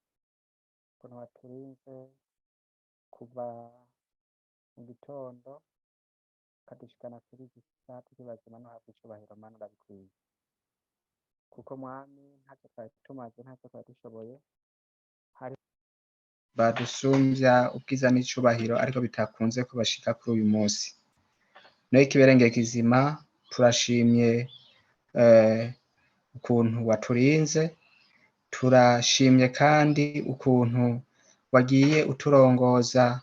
ukuntu waturinze kuva mu gitondo ukadushikana kuri iki saha tukiri bazima. Ntuhabwe icubahiro Mana, urabikwiye, kuko Mwami ntacyo twari tumaze, ntacyo twari dushoboye hari Badusumbya ubwiza n'icubahiro, ariko bitakunze ko bashika kuri uyu munsi. Nayo ikiberenge kizima, turashimye ukuntu waturinze, turashimye kandi ukuntu wagiye uturongoza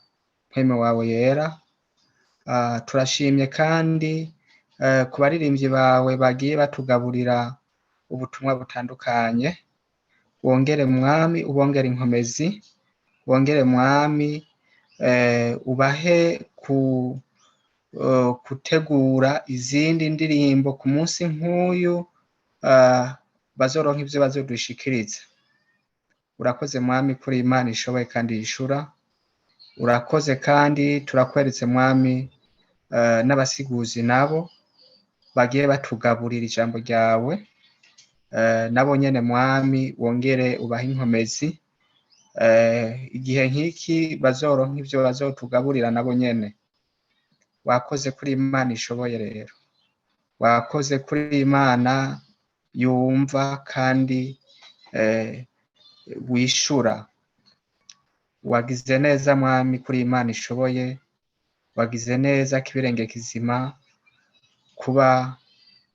mpwemu wawe yera. Turashimye kandi ku baririmbyi bawe bagiye batugaburira ubutumwa butandukanye. Wongere Mwami ubongere inkomezi, wongere Mwami ubahe ku gutegura izindi ndirimbo ku munsi nk'uyu, bazoronka ivyo bazodushikiriza. Urakoze Mwami kuri Imana ishoboye kandi yishura. Urakoze kandi turakweretse Mwami n'abasiguzi nabo bagiye batugaburira ijambo ryawe, nabo nyene Mwami wongere ubahe inkomezi, igihe nk'iki bazoronka ivyo bazotugaburira nabo nyene. Wakoze kuri Imana ishoboye rero, wakoze kuri Imana yumva kandi wishura. Wagize neza Mwami kuri Imana ishoboye, wagize neza kibirenge kizima kuba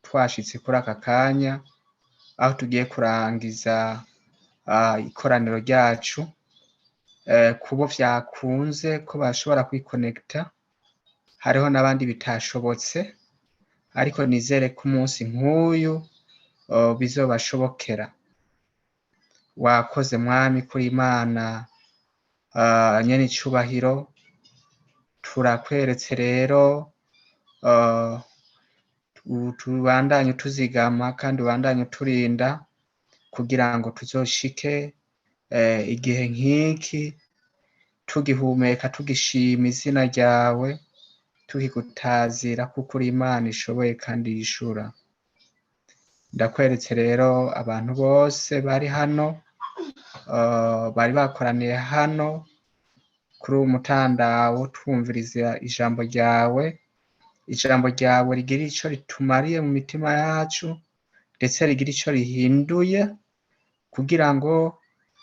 twashitse kuri aka kanya aho tugiye kurangiza ikoraniro ryacu. Kubo vyakunze ko bashobora kwikonekita, hariho n'abandi bitashobotse, ariko nizere ko umunsi nk'uyu bizobashobokera. Wakoze Mwami kuri Imana nyene icubahiro. Turakweretse rero, tubandanye tuzigama kandi ubandanye uturinda kugira ngo tuzoshike igihe nk'iki tugihumeka, tugishima izina ryawe, tukigutazira, kuko uri Imana ishoboye kandi yishura. Ndakweretse rero abantu bose bari hano, bari bakoraniye hano kuri uwu mutandawo twumviriza ijambo ryawe, ijambo ryawe rigira ico ritumariye mu mitima yacu, ndetse rigira ico rihinduye kugira ngo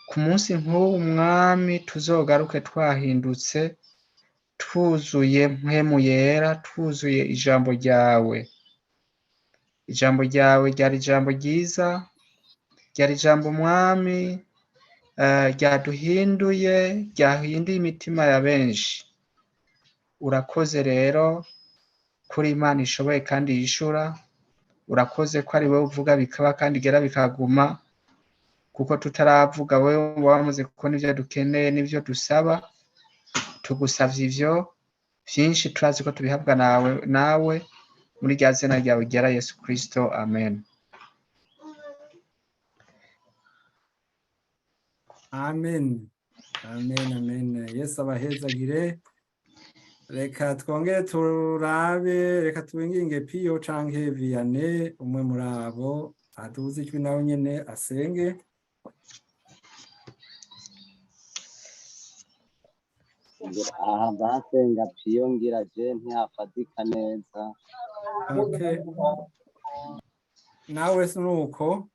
ku munsi nk'uwu Mwami tuzogaruke twahindutse, twuzuye mpwemu yera, twuzuye ijambo ryawe. Ijambo ryawe ryari ijambo ryiza, ryari ijambo Mwami ryaduhinduye, ryahinduye imitima ya benshi. Urakoze rero kuri Imana ishoboye kandi yishura. Urakoze ko ari wowe uvuga bikaba kandi igera bikaguma, kuko tutaravuga wowe wamaze kubona ivyo dukeneye n'ivyo dusaba. Tugusavye ivyo vyinshi, turazi ko tubihabwa nawe muri rya zina ryawe ryera Yesu Kristo, amen. Amen. Amen, amen. Yesu abahezagire. Reka twongere turabe, reka tubinginge Piyo canke Vianney, umwe muri abo aduze ijwi nawe nyene asenge. Aha basenga Piyo ngira je ntihafatika neza. Okay. Nawe si nuko.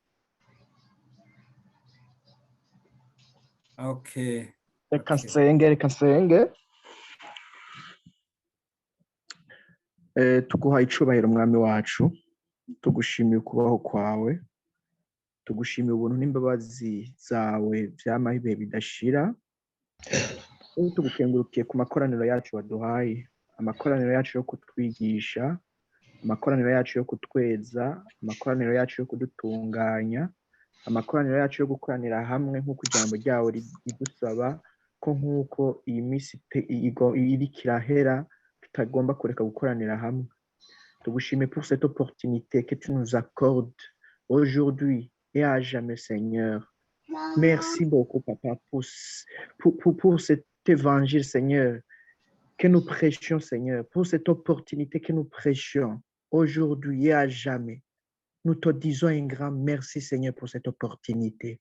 Okay. Reka nsenge, reka nsenge. Tuguha icubahiro, Mwami wacu, tugushimiye ukubaho kwawe, tugushimiye ubuntu n'imbabazi zawe vyamaho ibihe bidashira. Tugukengurukiye ku makoraniro yacu waduhaye, amakoraniro yacu yo kutwigisha, amakoraniro yacu yo kutweza, amakoraniro yacu yo kudutunganya, amakoraniro yacu yo gukoranira hamwe nk'uko ijambo ryawe ridusaba ko nk'uko iyi minsi iriko irahera tutagomba kureka gukoranira hamwe. Tugushimiye pour cette opportunité que tu nous accordes aujourd'hui et à jamais, Seigneur. Merci beaucoup, Papa, pour cet évangile, Seigneur, que nous prêchions, Seigneur, pour cette opportunité que nous prêchions aujourd'hui et à jamais. Nous te disons un grand merci, Seigneur, pour cette opportunité.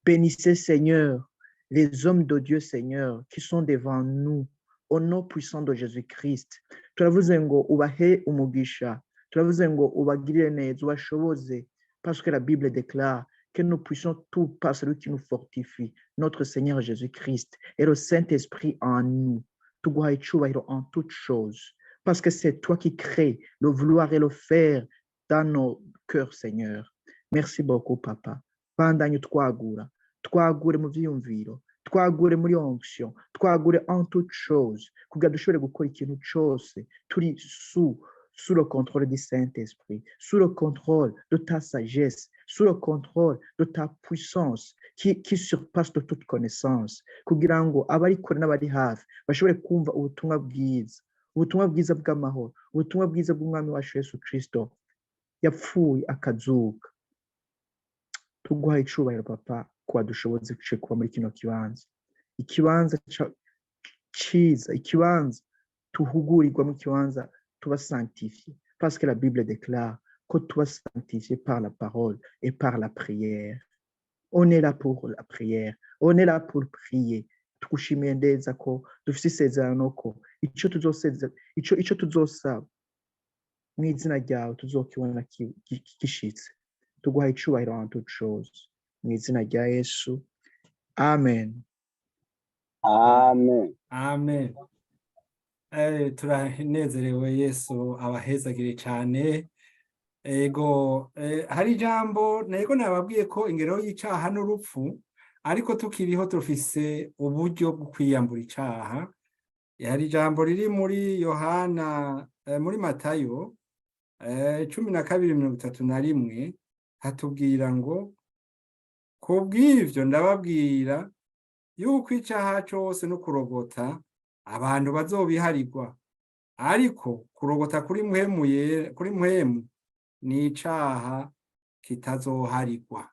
Bénissez, Seigneur, les hommes de Dieu, Seigneur, qui sont devant nous, au nom puissant de Jésus-Christ. Turavuze ngo ubahe umugisha, turavuze ngo ubagirire neza, ubashoboze, parce que la Bible déclare que nous puissions tout par celui qui nous fortifie, notre Seigneur Jésus-Christ, et le Saint-Esprit en nous. Tuguha icubahiro en toutes choses, parce que c'est toi qui crées le vouloir et le faire dans nos cœurs, Seigneur. Merci beaucoup, Papa. Bandanye twagura, twagure mu vyiyumviro, twagure muri onction, twagure en toutes choses, kugira dushobore gukora ikintu cose turi sous le contrôle du Saint-Esprit, sous le contrôle de ta sagesse, sous le contrôle de ta puissance qui surpasse de toute connaissance, kugira ngo abari kure n'abari hafi bashobore kumva ubutumwa bwiza, ubutumwa bwiza bw'amahoro, ubutumwa bwiza bw'Umwami wacu Yesu Kristo yapfuye akazuka. Tuguha icubahiro, Papa, ko wadushoboze kuba muri kino kibanza, ikibanza ciza, ikibanza tuhugurirwamo, ikibanza tuba sanctifié, parce que la Bible déclare que tuba sanctifié par la parole et par la prière. On est là pour la prière, on est là pour prier. Tugushimiye neza ko dufise isezerano ko ico tuzoseza, ico tuzosaba mu izina ryawe tuzokibona gishitse. Tuguha icubahiro en toutes choses, mu izina rya Yesu, amen. Amen. Amen. Turanezerewe, Yesu abahezagire cyane. Ego, hari ijambo nego nababwiye ko ingero y'icaha n'urupfu, ariko tukiriho tufise uburyo bwo kwiyambura icaha. Hari ijambo riri muri Yohana, muri Matayo 12:31, hatubwira ngo: "Kubw'ivyo ndababwira yuko icaha cose no kurogota abantu bazobiharigwa, ariko kurogota kuri Mpwemu Yera, kuri Mpwemu, ni icaha kitazoharigwa."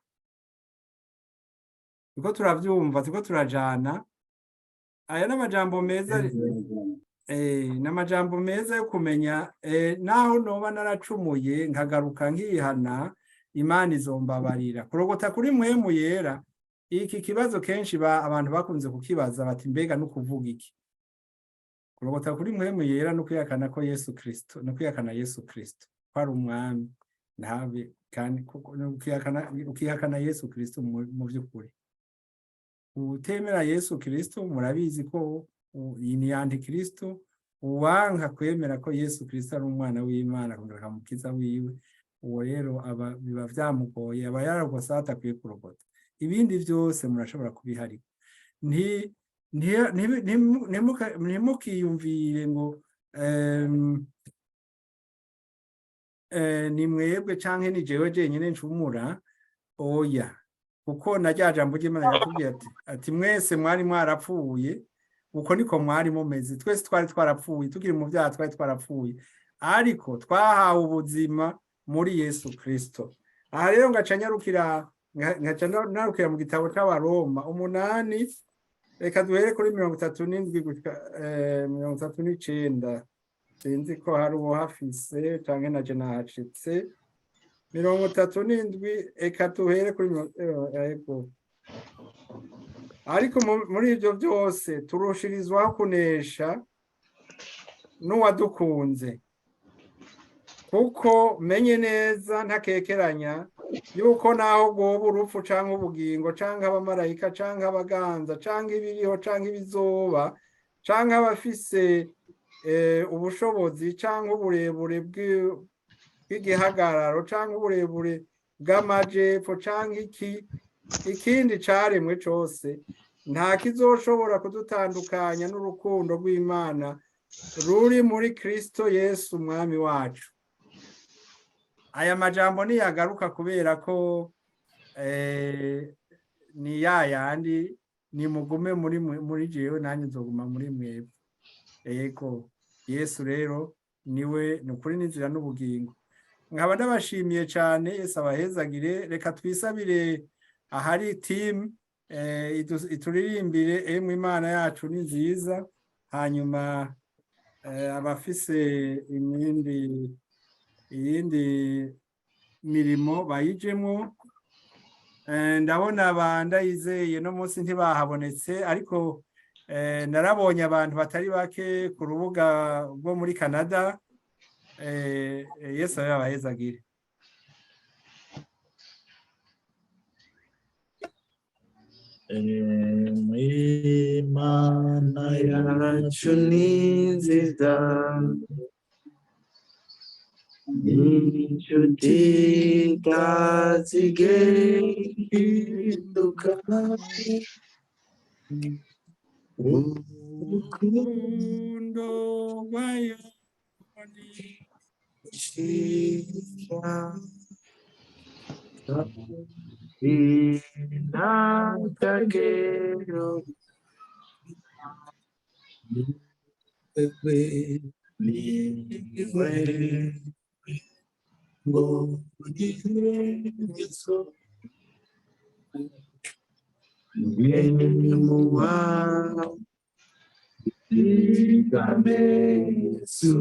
Turiko turavyumva, turiko turajana. Aya n'amajambo meza, n'amajambo meza yo kumenya naho noba naracumuye nkagaruka nkihana, Imana izombabarira. Kurogota kuri Mpwemu Yera, iki kibazo kenshi abantu bakunze kukibaza bati: "Mbega no kuvuga iki kurogota kuri Mpwemu Yera?" No kwihakana ko Yesu Kristo, no kwihakana Yesu Kristo ko ari Umwami, ntabe kandi ukihakana Yesu Kristo mu by'ukuri. Utemera Yesu Kristo, murabizi ko iyi ni antikristo. Uwanka kwemera ko Yesu Kristo ari umwana w'Imana akongera akamukiza wiwe, uwo rero aba biba vyamugoye, aba yararogose atakwiye kurogota. Ibindi byose murashobora kubiharika. Ntimukiyumvire ngo ni mwebwe canke ni jewe jenyine ncumura. Oya, kuko na rya jambo ry'Imana riratubwiye ati: "Mwese mwari mwarapfuye." Uko niko mwari mumeze, twese twari twarapfuye, tukiri mu byaha twari twarapfuye, ariko twahawe ubuzima muri Yesu Kristo. Aha rero ngaca nyarukira, ngaca narukira mu gitabo c'Abaroma 8. Reka duhere kuri 37 gushika 39. Sinzi ko hari uwohafise canke naje nahashitse. 37, eka duhere kuri ego. "Ariko muri ivyo byose turushirizwaho kunesha n'uwadukunze." Kuko menye neza ntakekeranya yuko naho rwoba urupfu canke ubugingo canke abamarayika canke abaganza canke ibiriho canke ibizoba canke abafise ubushobozi canke uburebure bw'igihagararo canke uburebure bw'amajepfo canke iki ikindi caremwe cose, nta kizoshobora kudutandukanya n'urukundo rw'Imana ruri muri Kristo Yesu Umwami wacu. Aya majambo niyagaruka kubera ko ni ya yandi: nimugume muri jewe, nanjye nzoguma muri mwebwe. Ego, Yesu rero niwe ni ukuri n'inzira n'ubugingo. Nkaba ndabashimiye cyane. Yesu abahezagire. Reka twisabire ahari team ituririmbire "Emwe Imana yacu ni nziza", hanyuma abafise iyindi mirimo bayijemo. Ndabona bandayizeye no munsi ntibahabonetse, ariko narabonye abantu batari bake ku rubuga rwo muri Canada. Yesu abahezagire. Imana yacu ni nziza, inshuti itazigenduka. Urukundo rwayo Shira inakagero wewe niwe ngo iherezo Yemuwa Yesu.